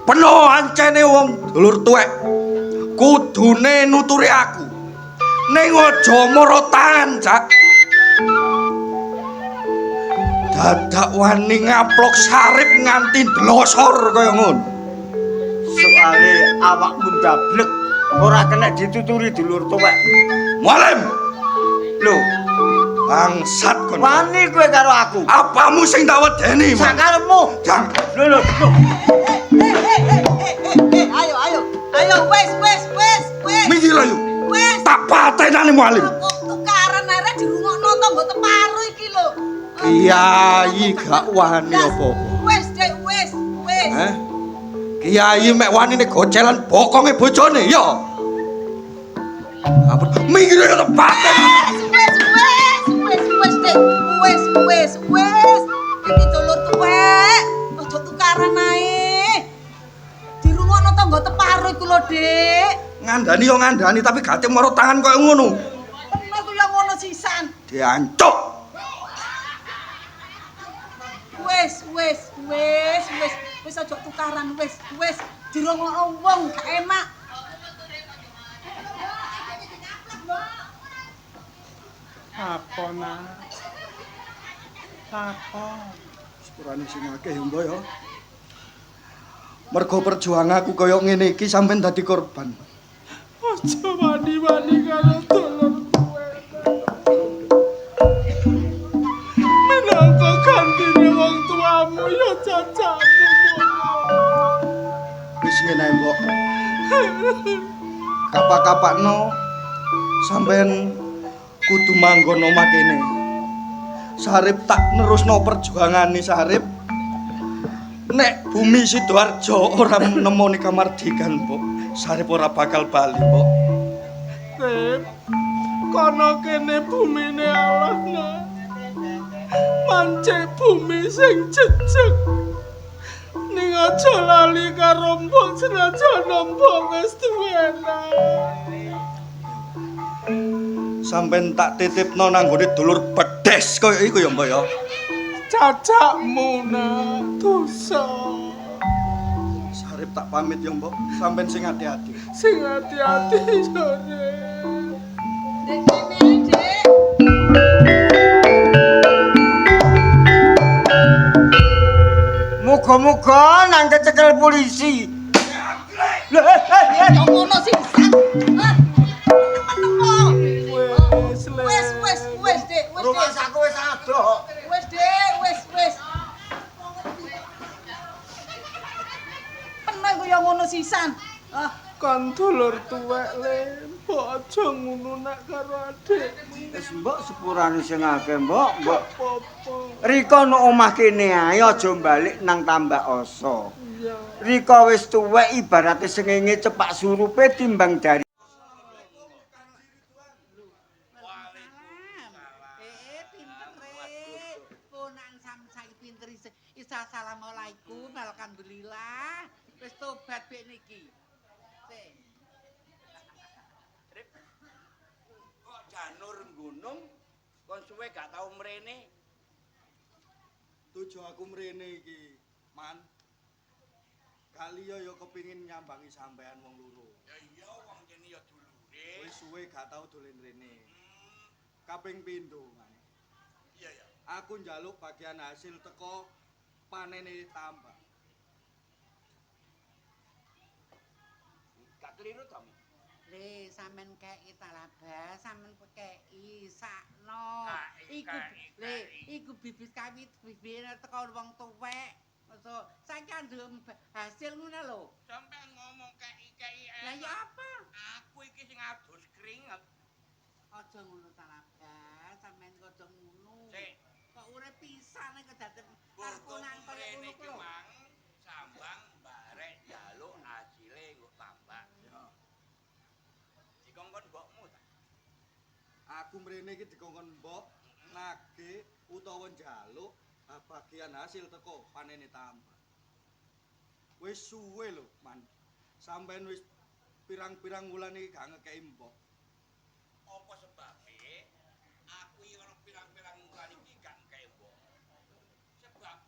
Peno ancene wong dulur tuwek kudune nuturi aku. Ning aja mara tangan, Cak. Dadak wani ngaplok Sarip nganti dlosor kaya ngono. Soale awakmu ndablek Ora kena dituturi dulur tuwek. Mualim. Lho, bangsat kon. Wani kowe karo aku. Apamu sing tak wedeni, Mas? Sakarepmu. Lho lho. Ayo ayo. Ayo wis wis wis wis. Minggir ayo. Wis. Tak patenane Mualim. Kok tukaran arek dirungokno tangga teparo iki lho. Kiai gak wani apa-apa. Wis, Dek, wis, wis. Heh. Kiai mek wanine gocelan bokonge bojone ya. Ampun, minggir ayo tak paten. Wis wis wis wis Dek. Wis wis wis. Iki dulur tuwek. Aja tukaran ae. Dirungokno tangga teparo iku lho, Dik. Ngandani yo ngandani tapi gak moro tangan koyo ngono. Temen ku yo ngono sisan. Diancuk. Wis wis wis wis wis aja tukaran wis wis dirungokno wong gak enak. Apa nak? Apa? Sepurane sing akeh ya, Mbok ya. Mergo perjuanganku koyo ngene iki sampean dadi korban. Aja wani-wani karo dulur tuwek. Minangka gantine wong tuamu ya cacakmu. Wis ngene ae, Mbok. Kapak-kapakno sampean kudu manggon omah kene. Sarip tak nerusno perjuangane Sarip. Nek bumi Sidoarjo ora nemoni kamardikan, Mbok. Sarip ora bakal bali, Mbok. Rip, kono kene bumine Allah nak. Mancik bumi sing jejeg. Ning aja lali karo mbok senajan mbok wis tuwa. Sampeyan tak titipno nang nggone dulur pedes koyo iku ya, Mbok ya. Cacakmu nak dosa. Sarip tak pamit ya, Mbok. Sampeyan sing ati-ati. Sing ati-ati yo, Rip. Dek kene, Dek. Muga-muga nang kecekel polisi. Lho, Yo ngono sisan. Wis, Le. Wis wis wis, Dek, wis. Dek. Rumangsaku wis adoh. Wis, Dek, wis wis. Peno iku yo ngono sisan. Ah, Kon dulur tuwek le, mbok aja ngono nak karo adikmu. Wis mbok sepurane sing akeh, Mbok. Mbok Apa-apa. Rika nang omah kene ae aja balik nang Tambak Oso. Iya. Rika wis tuwek ibarate srengenge cepak surupe timbang dari Pintere. Ponakan sampeyan saiki pinter isih. Assalamualaikum, alhamdulillah. Wis tobat bek niki. Sik. Kok janur gunung kon suwe gak tau mrene. Tuju aku mrene iki, Man. Kali yo kepingin nyambangi sampean wong loro. Ya iya wong kene ya dulure. Wis suwe gak tau dolen rene. Kaping pindho, Man. Iya ya. Aku njaluk bagian hasil teko panene tambak. Gak keliru to, Mi? Le, sampean kei ta lah, sampean kei sakno. Iku le, iku bibit kawit bibit teko wong tuwek. Masa saiki andum hasil ngono lho. Sampeyan ngomong kei-kei. Lah ya apa? Aku iki sing adus keringet. Aja ngono ta lah, sampean aja ngono. Sik. Kok urip pisan nek daden arep konang kaya Mrene ngono iki ku lho. mang sambang barek njaluk hasile nggo tambak. Ya. Dikongkon mbokmu ta? Aku mrene iki dikongkon mbok nagih utawa njaluk bagian hasil teko panene tambak. Wis suwe lho, Man. Sampeyan wis pirang-pirang wulan iki gak ngekeki mbok. Apa sebabe aku iki ana pirang-pirang wulan iki gak ngekeki mbok. Sebab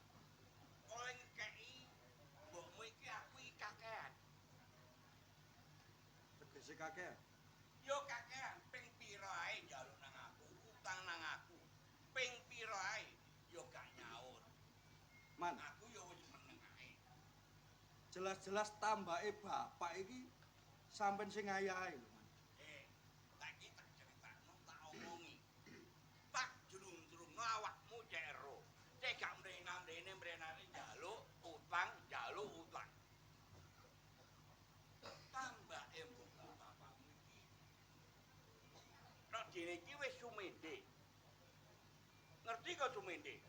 oleh ngekeki mbokmu iki aku iki kakean. Tegese kakean. Yo kakean ping pira ae njaluk nang aku, utang nang aku. Ping pira ae yo gak nyaur. Man, Aku yo wis meneng ae. jelas-jelas tambake bapak iki Sampeyan sing ngayahi lho. Tak iki tak critakno, tak omongi. Pak jluntrungno awakmu cek ero. Cek gak mrena-mrene mrenane njaluk utang, njaluk utang. Tambake mbokmu bapakmu iki. Nek dene iki wis sumende. Ngerti kok sumende?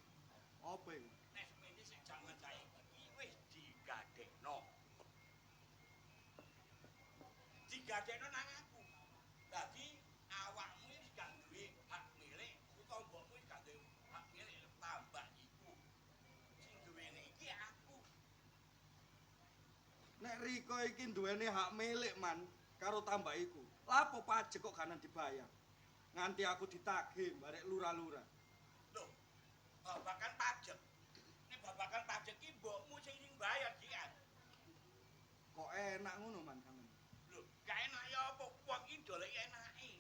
Apa iku? Nek sumende sing jaman saiki iki wis digadekno. Digadekno nang aku. Dadi awakmu wis gak duwe hak milik utawa mbokmu wis gak duwe hak milik tambak iku. Sing duwene iki aku. Nek Riko iki duweni hak milik man karo tambak iku. Lapo pajek kok gak dibayar? Nganti aku ditagih barek lura-lura. Loh, babakan pajak. Nek babakan pajak iki mbokmu sing sing bayar jian. Kok enak ngono man sampean? Loh, gak enak ya apa wong iki doleki enake.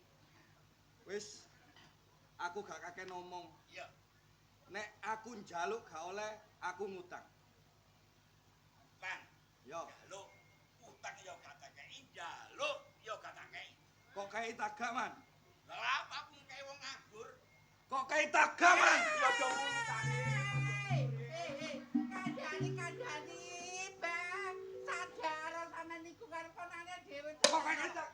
Wis aku gak kakek ngomong. Iya. Nek aku njaluk gak oleh, aku ngutang. Utang. Yo. Njaluk utang ya gak tak kei, njaluk ya gak tak kei. Kok kae tagak man? Lah apa aku ngkei wong nganggur? Kok kae tagak man? Ya aja ngono tane. Kandhani kandhani, Bang. Sadar sampean niku karepanane dhewe. Kok kae tagak?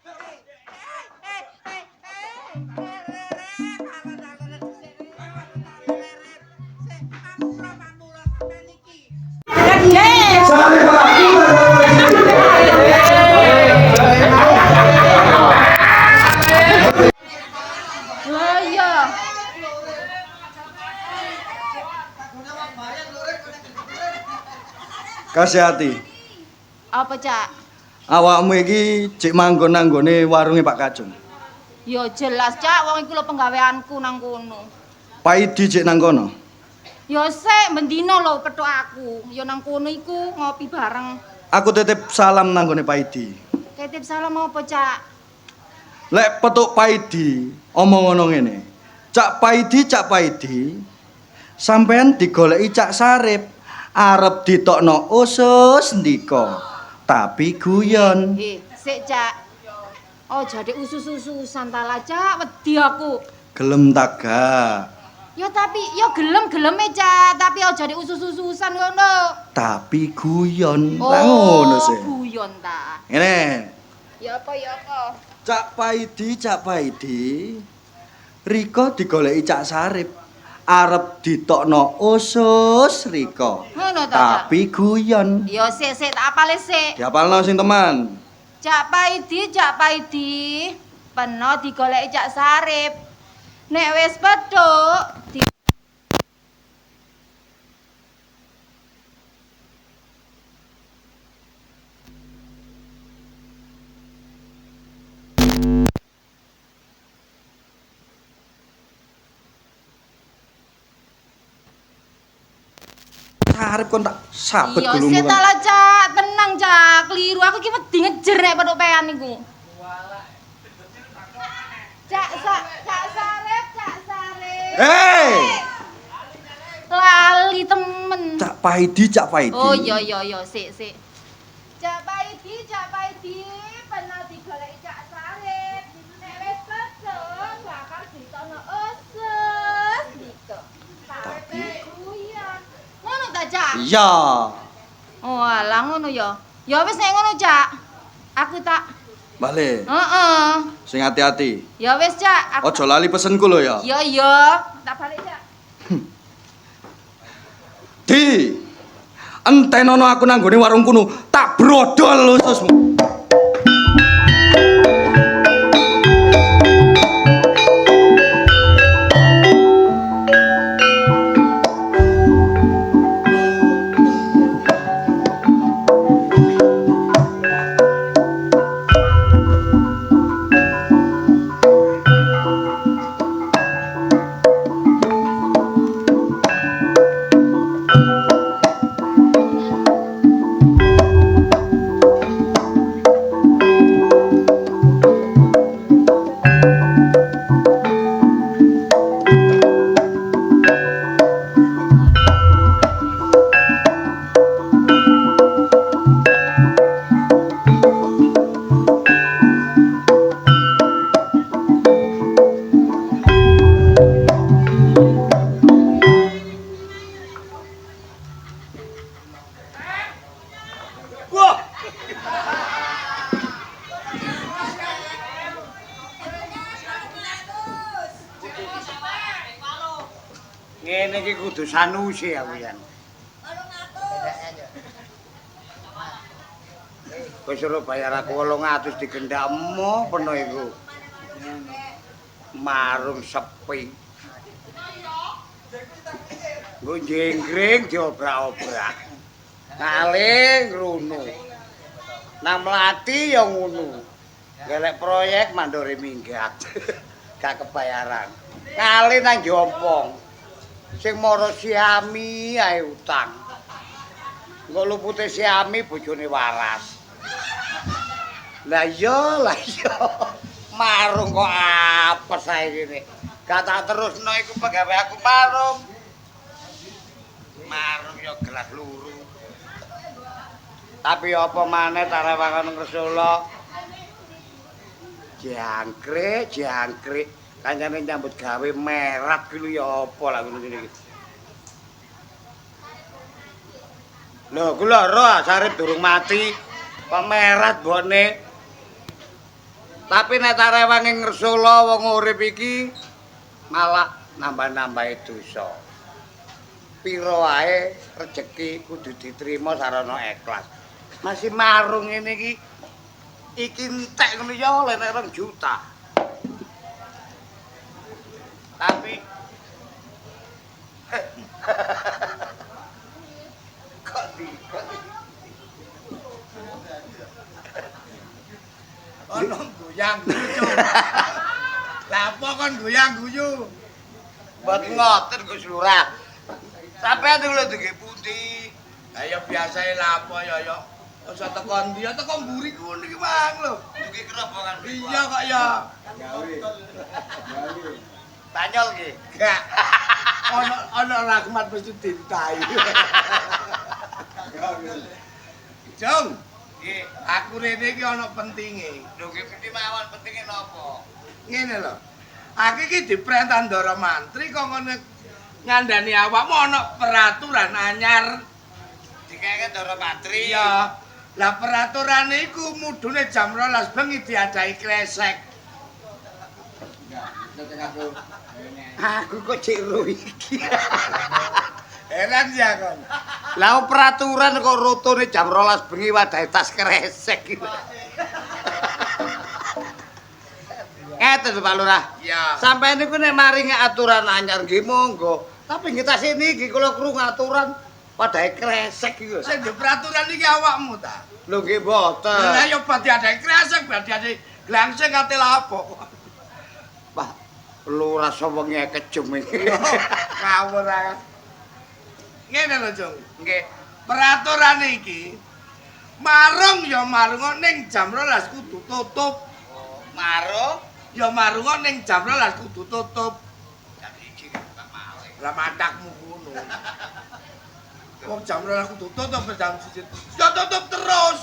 Lah iya. Kasih hati. Apa, Cak? Awakmu iki jek manggon nang nggone warunge Pak Kacung. Ya jelas, Cak, wong iku lho penggaweanku nang kono. Pak Idi jek nang kono. Ya sik bendina lho petuk aku. Ya nang kono iku ngopi bareng. Aku titip salam nang nggone Pak Idi. Titip salam apa, Cak? Lek petuk Pak Idi, omong ngono ngene. Cak Paidi, Cak Paidi. Sampean digoleki Cak Sarip, arep ditokno usus ndika. Tapi guyon. Sik, Cak. Oh, jadi usus-ususan ta lah, Cak, wedi aku. Gelem ta gak? Ya tapi ya gelem-geleme, Cak, tapi aja di usus-ususan ngono. Tapi guyon. Lah ngono sih. Guyon ta. Ngene. Ya apa ya apa? Cak Paidi, Cak Paidi. Riko digoleki Cak Sarip. Arep ditokno usus Riko. Ngono ta, Cak? Tapi guyon. Ya sik sik tak apale sik. Diapalno sing teman. Cak Paidi, Cak Paidi. Peno digoleki Cak Sarip. Nek wis petuk di Sarip kon tak sabet Iya, gulumu. sik ta lah, Cak. Tenang, Cak. Keliru aku iki wedi ngejer nek petuk pean iku. Cak Cak Sarip, Cak Sarip. Hei! Lali temen. Cak Paidi, Cak Paidi. Oh iya iya iya, sik sik. Cak Paidi, Cak Paidi, pernah digoleki Cak Sarip. Nek wis petuk bakal ditono usus gitu. Tapi guyon. Ngono ta, Cak? Iya. Oh, alah ngono ya. Ya wis nek ngono, Cak. Aku tak Balik. Heeh. Sing hati-hati. Ya wis, Cak. Aku Ojo lali pesenku lho ya. Iya iya, tak balik, Cak. Di. Entenono aku nang nggone warung kuno, tak brodol ususmu. Ngene iki kudu Sanusi aku yen. 800. Kowe suruh bayar aku 800 digendakmu peno iku. Marung sepi. Nggo jenggreng diobrak-obrak. Ngale ngrunu. Nang mlati ya ngono. Golek proyek mandore minggat. Gak kebayaran. Ngale nang Jompong. Sing mara Siami ae utang. Engko lupute Siami bojone waras. Lah iya, lah iya. Marung kok apes ae kene. Gak tak terusno iku pegawe aku marung. Marung ya gelas luru. Tapi apa maneh tarewangan Ngresula? Jangkrik, jangkrik. Kancane nyambut gawe merat ki lho ya apa lah ngono ngene iki. Lho, kula ro Sarip durung mati. Kok merat mbokne. Tapi nek tarewange Ngresula wong urip iki malah nambah-nambahi dosa. Piro ae rejeki kudu diterima sarana ikhlas. Masih marung ngene iki iki entek ngono ya oleh nek 2 juta. Tapi kok di ono goyang guyu. Lah apa kon goyang guyu? Mboten ngoten Gus Lurah. Sampeyan niku lho nggih pundi? Lah ya biasae lah apa ya ya. Aja teko ndi ya teko mburi ku niki mang lho. Niki kerobongan. Iya kok ya. Gawe. Gawe. Banyol nggih. Gak. Ono ono rahmat mesti dintai. Jong. Nggih, aku rene iki ana pentinge. Lho nggih pundi mawon pentinge napa? Ngene lho. Aku iki diperintah Ndara Mantri kok ngene ngandani awakmu ana peraturan anyar. Dikeke Ndara Mantri. Iya. Lah peraturane iku mudune jam 12 bengi diadahi kresek. Aku kok cek ro iki. Heran ya kon. Lah peraturan kok rotone jam 12 bengi wadahe tas kresek iki. Ngeten Pak Lurah. Iya. Sampeyan niku nek maringi aturan anyar nggih monggo. Tapi nggih tas niki kula krungu aturan wadahe kresek iki lho. Sing di peraturan iki awakmu ta? Lho nggih mboten. Lah ya bar diadahi kresek, bar diadahi glangsing kate lapo. Wah, Lurah sewengi kejem iki. Ngawur ae. Ngene lho, Jong. Nggih. Peraturan iki marung ya marung ning jam 12 kudu tutup. Marung ya marung ning jam 12 kudu tutup. Jam 1 buka malih. Lah matakmu ngono. Wong jam 12 kudu tutup jam 1. Ya tutup terus.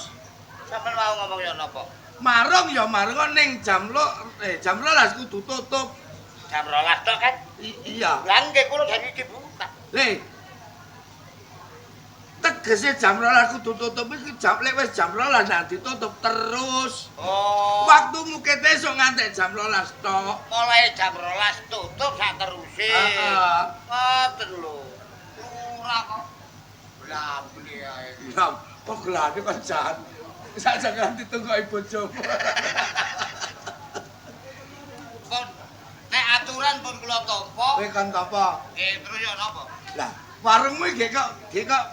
Sampeyan mau ngomong ya napa? Marung ya marung ning jam jam 12 kudu tutup. Jam 12 tok kan? Iya. Lah nggih kula jam 1 buka. Le. Tegese jam 12 kudu tutup iki jam lek wis jam 12 nang ditutup terus. Oh. Waktumu kete esuk ngantek jam 12 tok. Mulai jam 12 tutup sak teruse. Heeh. Ngoten lho. Lurah kok blambli ae. Lah, kok gelane kok jahat. Sak nganti tunggoki bojomu. Pun nek aturan pun kula tampa. Kowe kon tampa. Nggih, terus yo napa? Lah, warungmu iki kok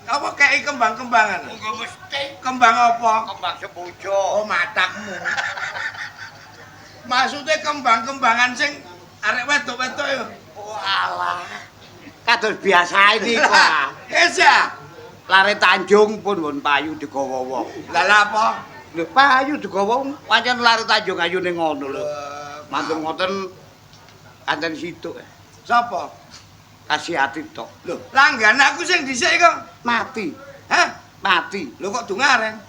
apa kei kembang-kembangan? Monggo mesti. Kembang apa? Kembang sembojo. Oh, matakmu. Maksudnya kembang-kembangan sing arek wedok-wedok ya. Oh alah. Kados biasa niku. Wis ya. Lare Tanjung pun won payu digawa wong. Lah lha apa? Lho payu digawa wong pancen lare Tanjung ayune ngono lho. Mantun ngoten kanten situk. Sapa? Kasihati tok. Lho, langgan aku sing dhisik kok mati. Hah? Mati. Lho kok dongaren?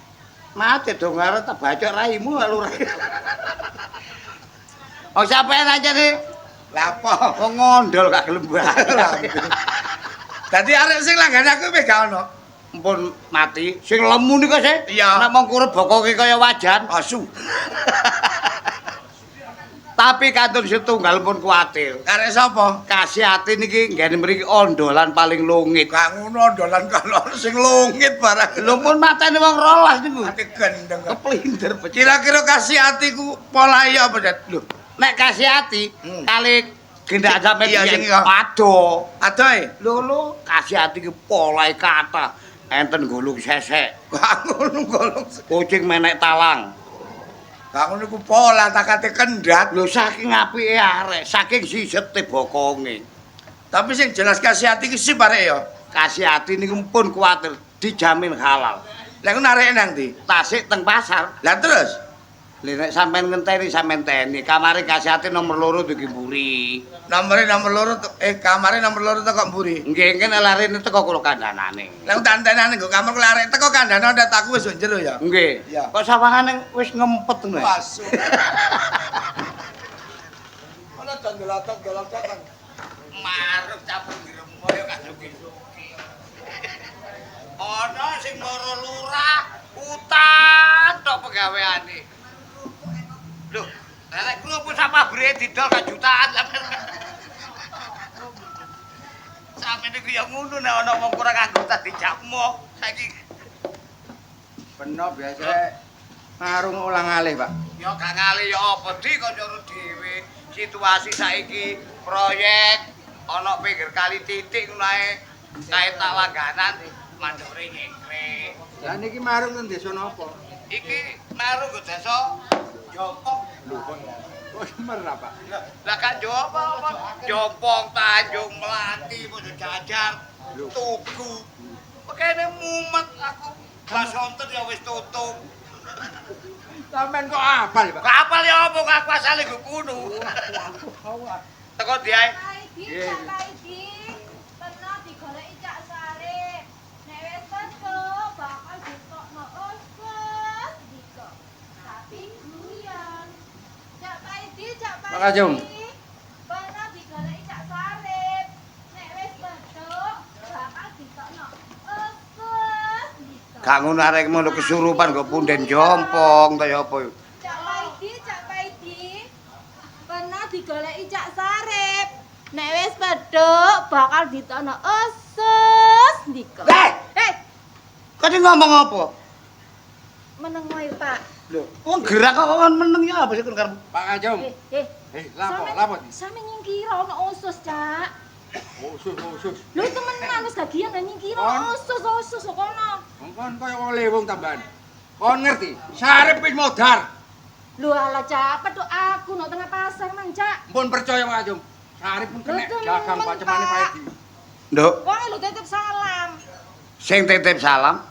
Mati dongaren tak bacok raimu lurah. Oh sampean aja nih. Lah apa? Wong ngondol gak gelem bayar. Dadi arek sing langgan aku wis gak ono. Ampun mati. Sing lemu niku sih. Iya. Nek mung kurep bokoke kaya wajan. Asu. Tapi kantun setunggal pun kuwatir. Karek sapa? Kasihati niki nggene mriki ondolan paling lungit. Gak ngono ondolan kalau sing lungit barang. Lho pun matane wong 12 niku. Ati gendeng. Keplinder becik. Kira-kira kasih hati ku polahe apa, Det? Lho, nek kasihati kali gendak sampe Iya, sing iya. Ado. Adoe. Lho lho, kasihati ki polahe kathah. Enten golong sesek, Gak ngono golong. kucing menek talang. Gak ngono ku pola takate kendhat. Lho saking apike arek, saking sisete bokonge. Tapi sing jelas kasih hati ki sip arek ya. Kasihati niku pun kuwatir dijamin halal. Lah ku nareke nang ndi? Tasik teng pasar. Lah terus Lha nek sampean ngenteni sampean teni, kamare kasihati nomor 2 dugi mburi. nomore nomor 2 kamare nomor 2 teko mburi. Nggih, nggih nek larene teko kula kandhanane. Lah ku tak entenane nggo kamar ku arek teko kandhane ndak aku wis njero ya. Nggih. Iya. Kok sawangane wis ngempet ngono. Masuk. Ana dondolatok-dolotok kan. Maruk campur gremo ya kasuki-suki. Ana sing mara lurah utang tok pegaweane. Lho, lek kula pun sak pabrike didol ka jutaan sampeyan. Sampeyan niku ya ngono nek ana wong kurang anggota dijak moh saiki. Beno biasa marung ulang alih, Pak. Ya gak ngalih ya apa di kanca dhewe. Situasi saiki proyek ana pinggir kali titik ngono ae. Kae tak langganan mandore nyengkre. Lah niki marung teng desa napa? Iki marung nggo desa Jompong. Lho kok semer Pak? Lah kan yo apa? Jompong, Tanjung, Melati, Mojo Jajar, Tugu. Kene mumet aku. Bas sonten ya wis tutup. Sampeyan kok apal, Pak? Gak apal ya apa aku asale nggo kuno. Teko ndi ae? Paidi, Cak Paidi. Pernah digoleki Cak Sarip. Nek wis teko bakal ditokno usus ndika. Tapi guyon. Cak Paidi, Cak Paidi. Makasih, Om. Pernah digoleki Cak Sarip. Nek wis petuk bakal ditokno usus ndika. Gak ngono arek ngono kesurupan kok punden jompong ta ya apa yo. Cak Paidi, Cak Paidi. Pernah digoleki Cak Sarip. Nek wis pedhok bakal ditokno usus ndika. Eh! Eh, Kok ngomong apa? meneng wae, Pak. Lho, wong gerak kok kon meneng ya apa sih kon karepmu? Pak Kacung. Eh, Lapo, lapo. Sampe nyingkira ono usus, Cak. Usus, usus. Lho temenan wis gagian lah nyingkira Kon? usus, usus kok kono. Wong kon kaya wong lewung tambahan. Kon ngerti? Sarip wis modar. Lho alah, Cak, pedhok aku nok tengah pasar mang, Cak. Mpun percaya Pak Kacung. Sarip pun kena Lho, temen, dagang pacemane Pak. Pak Edi. Nduk, Wong lho titip salam. sing titip salam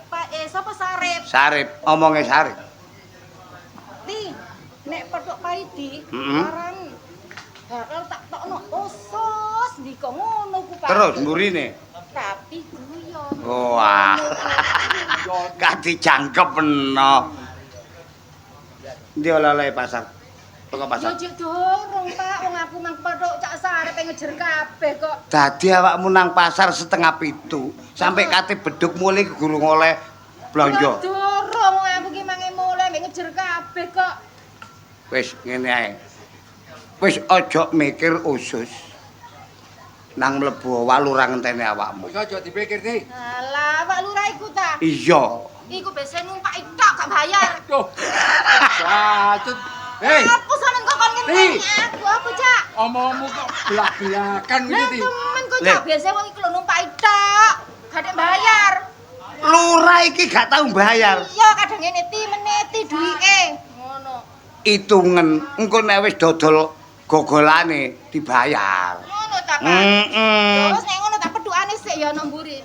Pak sapa Sarip? Sarip, omonge Sarip. Ti, nek petuk Paidi, Mm-mm. aran bakal tak tokno usus ndika ngono ku Pak. Terus mburine. Tapi guyon. Wah. Gak dijangkep meno. Ndi oleh-oleh pasar? Teko Yo pasar. jek dorong Pak, wong aku mang petuk Cak Sarip ngejer kabeh kok. Dadi awakmu nang pasar 6:30 sampai kate beduk mulih gurung oleh blonjo. Yo dorong wong aku ki mange mulih mek ngejer kabeh kok. Wis ngene ae. Wis aja mikir usus. Nang mlebu walura ngenteni awakmu. Wis aja dipikir, Ti. Alah, Pak Lurah iku ta. Iya. Iku biasa numpak tok gak bayar. Duh. Bacut. Hei, Apa sampean kok kon ngenteni aku apa, Cak? omongmu kok belak-belakan Lah ngene, Ti. temen kok Leh. Cak biasa wong iku lho numpak tok. Gak ada bayar. Lurah iki gak tau bayar. Iya, kadang ngene ti meneti duwike. Ngono. Hitungen engko nek wis dodol gogolane dibayar. Ngono ta, Pak. Heeh. Terus nek ngono tak pedhukane sik ya nang mburi.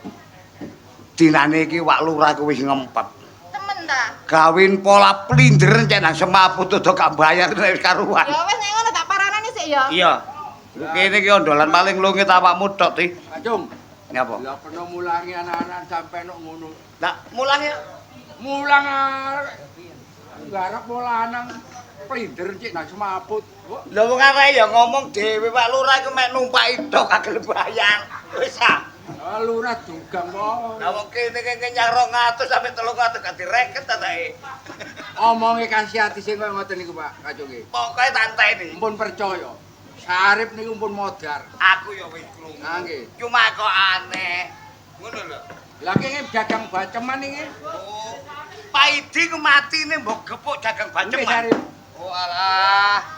Dinane iki wak lurah ku wis ngempet. Temen ta. Gawin pola plinder cek nang semaput do gak bayar nek wis karuan. Ya wis nek ngono tak paranane sik ya. Iya. Kene iki ondolan paling lungit awakmu tok, Ti. Kacung. Nyapa? Lah peno mulangi anak-anak sampe nok ngono. Lah mulangi Mulang arek. Garap lanang plinder cek nang semaput. Lha wong arek ya ngomong dhewe Pak Lurah iku mek numpaki tok gak gelem bayar. Wis ah. Ah, lurah dugang kok. Lah wong kene kene nyang 200 sampe 300 gak direken ta tae. Omonge Kasiati sing koyo ngoten niku, Pak Kacungke. Pokoke tanteni. Mpun percaya. Sarip niku mpun modar. Aku ya wis krungu. Ha nggih. Cuma kok aneh. Ngono lho. Lah kene dagang baceman iki. Oh. Paidi ku matine mbok gepuk dagang Nggih, baceman. Sarip. Oh alah.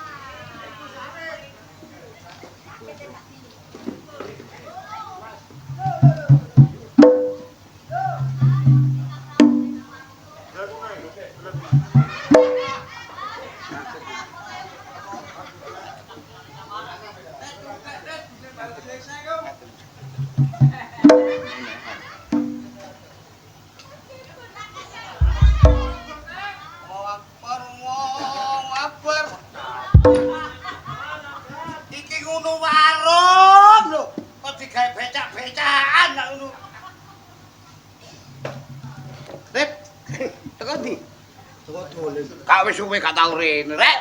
Iki ngono warung lho. Kok digawe becak-becakan lak ngono. Rip, teko ndi? Teko dolen. Gak wis suwe gak tau rene, rek.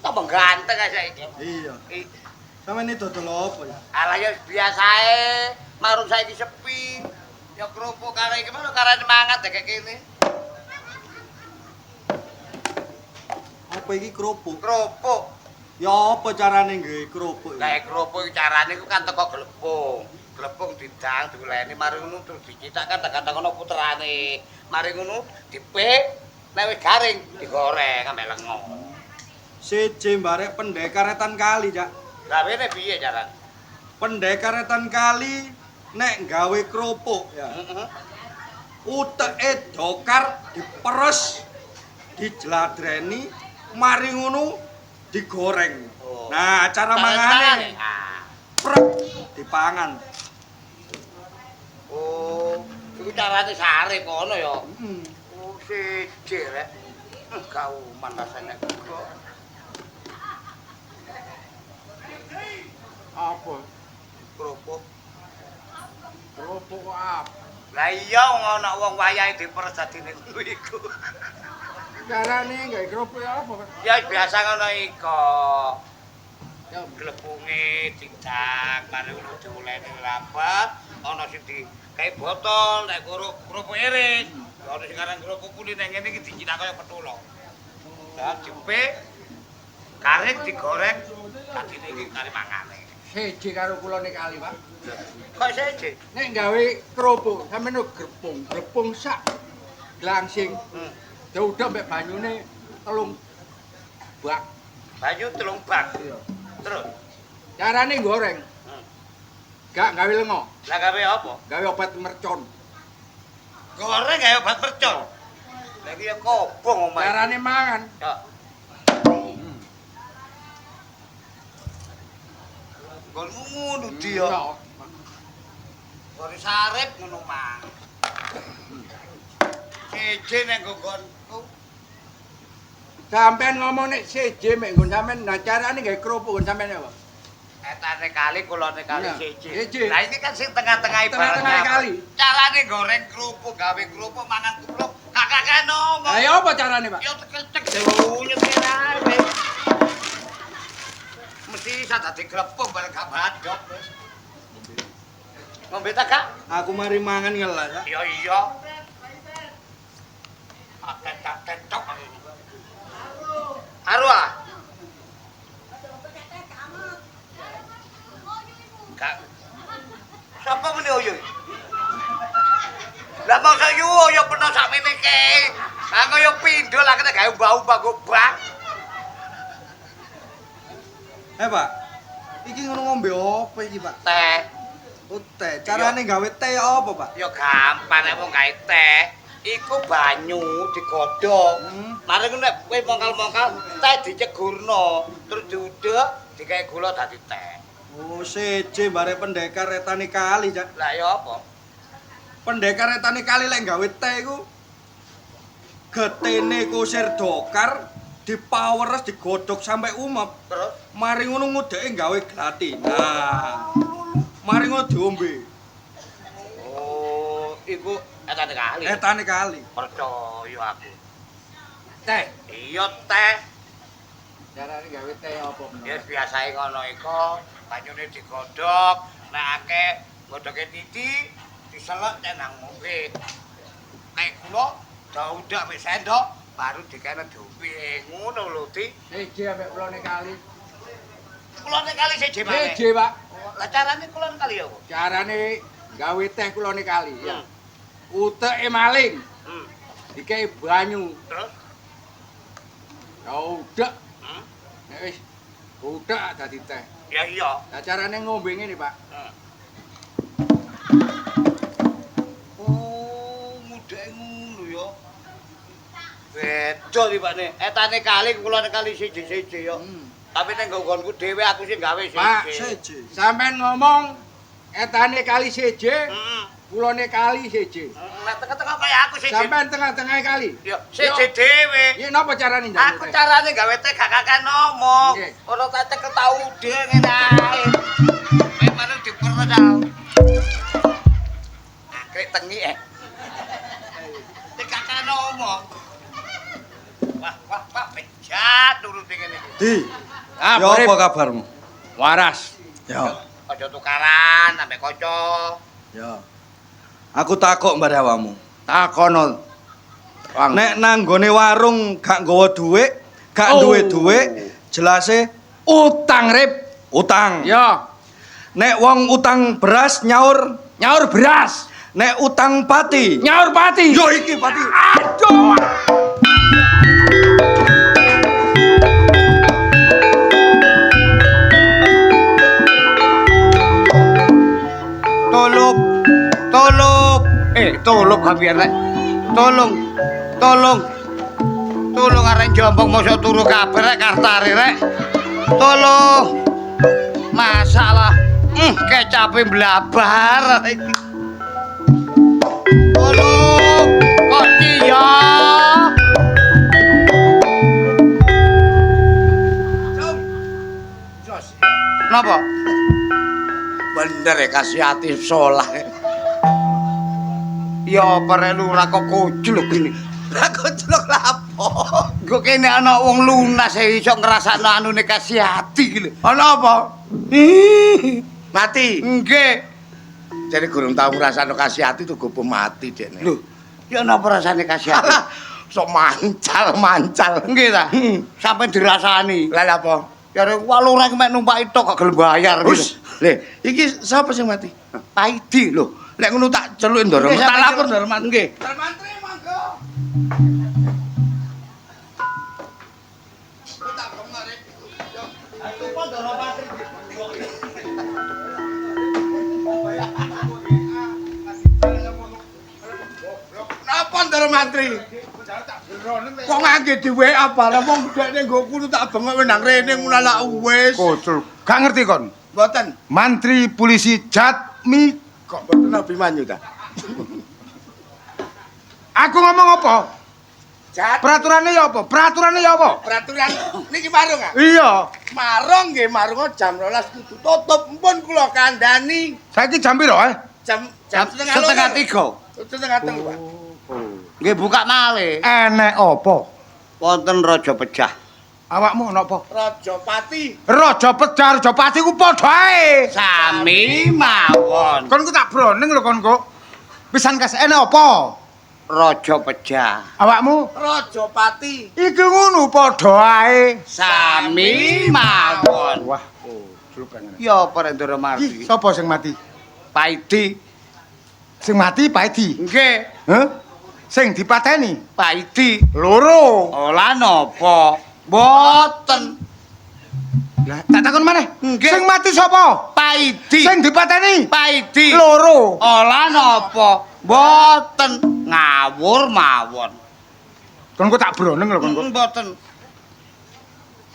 Tambah ganteng ae saiki. Iya. Sampeyan iki dodol apa ya? Alah ya biasae, marung saiki sepi. Ya kerupuk karo iki mah karane mangan dekek kene. Apa iki kerupuk? Kerupuk. Ya apa carane nggawe kerupuk iki? Lah kerupuk iki carane iku kan teko glepung. Glepung didang diuleni mari ngono terus dicithak kan kadang-kadang ono puterane. Mari ngono dipik, nek wis garing digoreng ambek lengo. Siji mbarek pendekar etan kali, Cak. Gawene piye carane? Pendekar etan kali nek gawe kerupuk ya. Heeh. Uteke dokar diperes, dijladreni, mari ngono digoreng. Oh. Nah, cara mangane Ah. prek dipangan. Oh, iku carane sare kono ya. Heeh. Oh, siji rek. Kauman rasane kok. Apa? Kerupuk. Kerupuk kok apa? Lah iya ngono wong wayahe diperes dadine ngono iku. Carane gawe kerupuk ya apa, Pak? Ya biasa ngono iku. Ya Glepunge didang, mari ngono diuleni rapet, ana sing di kayak botol, nek kerupuk iris. Ana sing aran kerupuk kuli nek ngene iki dicithak kaya petulok. Lah dipik garing digoreng dadine iki kari mangane. Siji karo kula nek kali, Pak. Kok siji? Nek gawe kerupuk sampeyan glepung, glepung sak glangsing. Diudhek mbek banyune 3 bak. Banyu 3 bak. Iya. Terus carane goreng. Gak gawe lengo. Lah gawe apa? Gawe obat mercon. Goreng gawe obat mercon. Lah iki ya kobong omahe. Carane mangan. Ya. Nggonmu ngono di ya. Gore sarip ngono mang. Siji nek nggonku. Sampeyan ngomong nek siji mek nggon sampeyan, nah carane gawe kerupuk nggon sampeyan apa? Etane kali kulone kali siji. Siji. Lah iki kan sing tengah-tengah ibarat. Tengah-tengah kali. Carane goreng kerupuk, gawe kerupuk, mangan kerupuk, kakak ngomong. Lah ya apa carane, Pak? Ya tekecek diunyet ae. Mesti isa dadi glepung bareng gak badhok wis. Ngombe ta, Kak? Aku mari mangan ngelas, Kak. Ya iya. Atet-atet tok. Aru ah. Kak. Sapa muni oyo? Lah masa yu oyo peno sakmene ke. Lah kaya pindho lah kena gawe umbah-umbah gobak. Pak, iki ngono ngombe apa iki, Pak? Teh. Oh, teh. Carane gawe teh apa, Pak? Ya gampang nek wong gawe teh. Iku banyu digodhog. Mari ngono nek kowe mongkal-mongkal teh dicegurno, terus diudhek, digawe gula dadi teh. Oh, seje bare pendekar etane kali, Cak. Lah ya apa? Pendekar etane kali lek gawe teh iku getene kusir dokar dipaweres digodhog sampai umep. Terus mari ngono ngudeke gawe glati. Nah. Mari ngono diombe. Oh, iku etane kali. Etane kali. Percaya aku. Teh. Iya teh. Carane gawe teh apa? Ya biasae ngono iku, banyune digodhog, nek akeh godhoge titik diselek nek nang ngombe. Kayak gula, daudak wis sendok, Baru dikene diombe ngono lho, Di. Siji ambek kulone kali. Kulone kali siji maneh. Siji, Pak. Lah carane kulon kali ya apa? Carane gawe teh kulone kali ya. Uteke maling. Dikei banyu. Terus? Ya udek. Nek wis udek dadi teh. Ya iya. Lah carane ngombe ngene, Pak. Oh, mudeke ngono ya. Beda iki, Pak. Etane kali kulone kali siji-siji ya. Tapi ning nggonku dhewe aku sing gawe siji. Pak, sampean ngomong etane kali siji, kulone kali siji. Lah tengah-tengah kaya aku siji. Sampean tengah-tengah kali. Ya, siji dhewe. Iki napa carane njaluk? Aku carane gawe teh gak kakean ngomong. Ora tak cekel tau ude ngene ae. Memang diperno ta. Angkrek tengi eh. Nek kakean ngomong. Wah, wah, wah, bejat nuruti ngene iki. Di. Ya apa kabarmu? Waras. Ya. Aja tukaran ambek kanca. Ya. Aku takok mbare awakmu. Takono. Nek nang nggone warung gak nggawa dhuwit, gak duwe dhuwit, jelase utang rip. Utang. Ya. Nek wong utang beras nyaur, nyaur beras. Nek utang pati, nyaur pati. Yo iki pati. Aduh. Tolong, tolong, tolong hampir rek. Tolong, tolong, tolong arek jombong mosok turu kabeh rek kartare rek. Tolong, masalah, kecape blabar. Tolong, koci ya. Napa? Bener ya kasih hati sholah. Ya apa rek lurah kok koclok gini. Lah koclok lapo? Kok kene ana wong lunas e iso ngrasakno anune kasih hati iki lho. Ana apa? Mati. Nggih. Jadi gurung tau ngrasakno kasih hati tuh gopo mati dekne. Lho, ya napa rasane kasih hati? Sok mancal-mancal. Nggih ta? Sampe dirasani. Lah apa? Ya wah lurah mek numpaki tok kok gelem bayar. Wis, le, iki sapa sing mati? Paidi lho. Lek ngono tak celuki Ndoro. Tak lapor Ndoro Mantri. Nggih. Ndoro Mantri monggo. Tak bengok rek. Aku pon Ndoro Mantri. Napa Ndoro Mantri? Kok ngangge di WA barang wong dekne nggo kudu tak bengok nang rene ngono lak wis. Kocul. Gak ngerti kon? Mboten. Mantri polisi Jatmi kok mboten Abimanyu ta? Aku ngomong apa? Peraturannya ya apa? Peraturannya ya apa? Peraturan niki marung ah? Iya. Marung nggih marung jam 12 kudu tutup mpun kula kandhani. Saiki jam piro eh? Jam 2:30. 2:30, Pak. Nggih buka malih. Enek apa? Wonten Raja Pejah. Awakmu ana apa? Raja Pati. Raja Pejah, Raja Pati ku padha ae. Sami mawon. Kon ku tak broneng lho kon kok. Pisan kas enek apa? Raja Pejah. Awakmu? Raja Pati. Iki ngono padha ae. Sami mawon. Wah, kocluk ngene. Ya apa rek Ndoro Mardi? Sapa sing mati? Paidi. Sing mati Paidi. Nggih. Heh? Sing dipateni? Paidi. Loro. Ola napa? Mboten. Lah, tak takon maneh. Nggih. Sing mati sapa? Paidi. Sing dipateni? Paidi. Loro. Ola napa? Mboten. Ngawur mawon. Kon kok tak broneng lho kon kok. Mboten.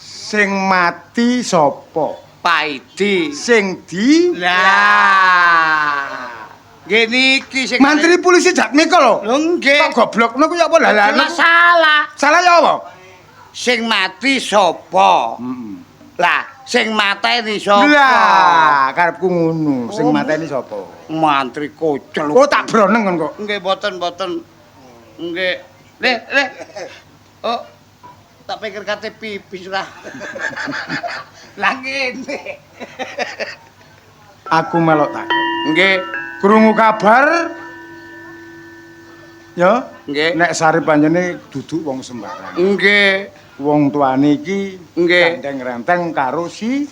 Sing mati sapa? Paidi. Sing di Lah. Nggih niki sing Mantri polisi Jatmiko lho. Lho nggih. Kok goblokno ku ya apa lah lah. Salah. Salah ya apa? Sing mati sapa? Lah, sing mateni sapa? Lah, karepku ngono. Sing mateni sapa? Mantri kocel. Oh, tak broneng kon kok. Nggih, mboten, mboten. Nggih. Le, le. Oh. Tak pikir kate pipis lah. Lah ngene. Aku melok takon. Nggih. Krungu kabar Ya? Nggih. Nek Sarip panjene duduk wong sembarang. Nggih. Wong tuane iki Nggih. gandeng-renteng karo si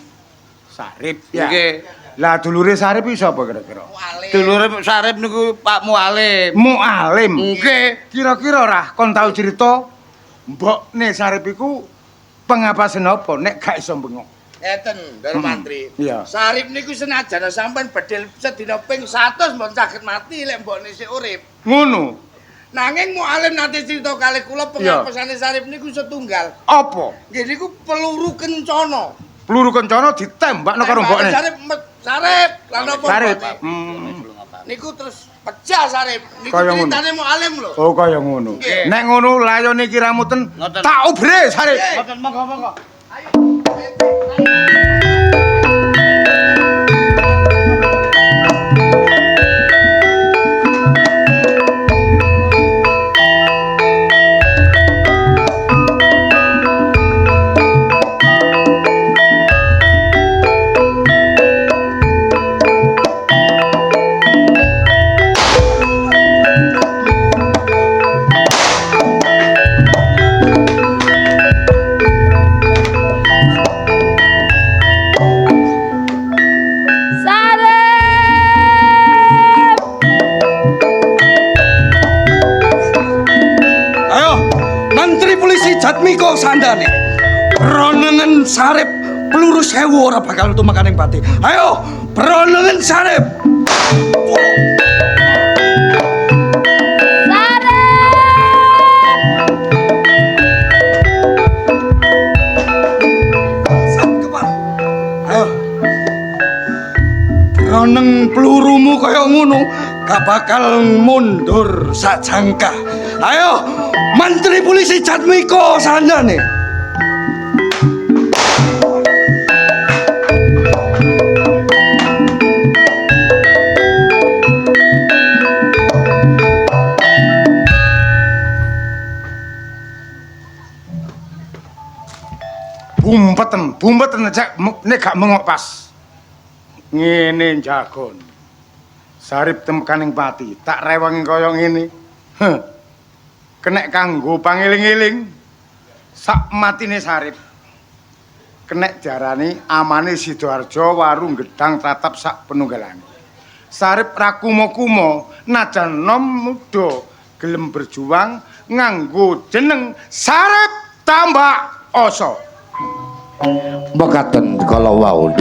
Sarip ya. Nggih. Lah dulure Sarip iki sapa kira-kira? Dulure Sarip niku Pak Mualim. Mualim. Nggih. Kira-kira ora kon tau cerita mbokne Sarip iku pengapasen apa nek gak iso bengok. Ngeten, Ndara Mantri. Iya. Sarip niku senajan sampean bedhil sedina ping 100 mboten saged mati lek mbokne sik urip. Ngono. Nanging Mualim nate cerita kalih kula pengapesane Sarip niku setunggal. Apa? Nggih niku peluru kencana. Peluru kencana ditembakno karo mbokne. Sarip Sarip lan apa Sarip. mbokne? Niku terus pecah Sarip. Niku Kaya ngono. ceritane Mualim lho. Oh kaya ngono. Nggih. Nek ngono layone iki ramuten tak ubre Sarip. Ngoten monggo-monggo. Sarip! Ayo, Menteri Polisi Jatmiko sandane. Bronengen Sarip peluru 1000 ora bakal tumakan ing pati. Ayo, bronengen Sarip. Ayo. Broneng pelurumu kaya ngono gak bakal mundur sak jangka. Ayo, Menteri Polisi Jatmiko sandane. Bumpeten, bumpeten cek nek gak mengok pas. Ngene jagon. Sarip temekaning pati, tak rewangi kaya ngene. Heh. Kenek kanggo pangeling-eling. Sak matine Sarip. Kenek diarani amane Sidoarjo waru gedang tratap sak penunggalane. Sarip ra kumo-kumo najan nom muda gelem berjuang nganggo jeneng Sarip Tambak Oso. Mekaten kala wau.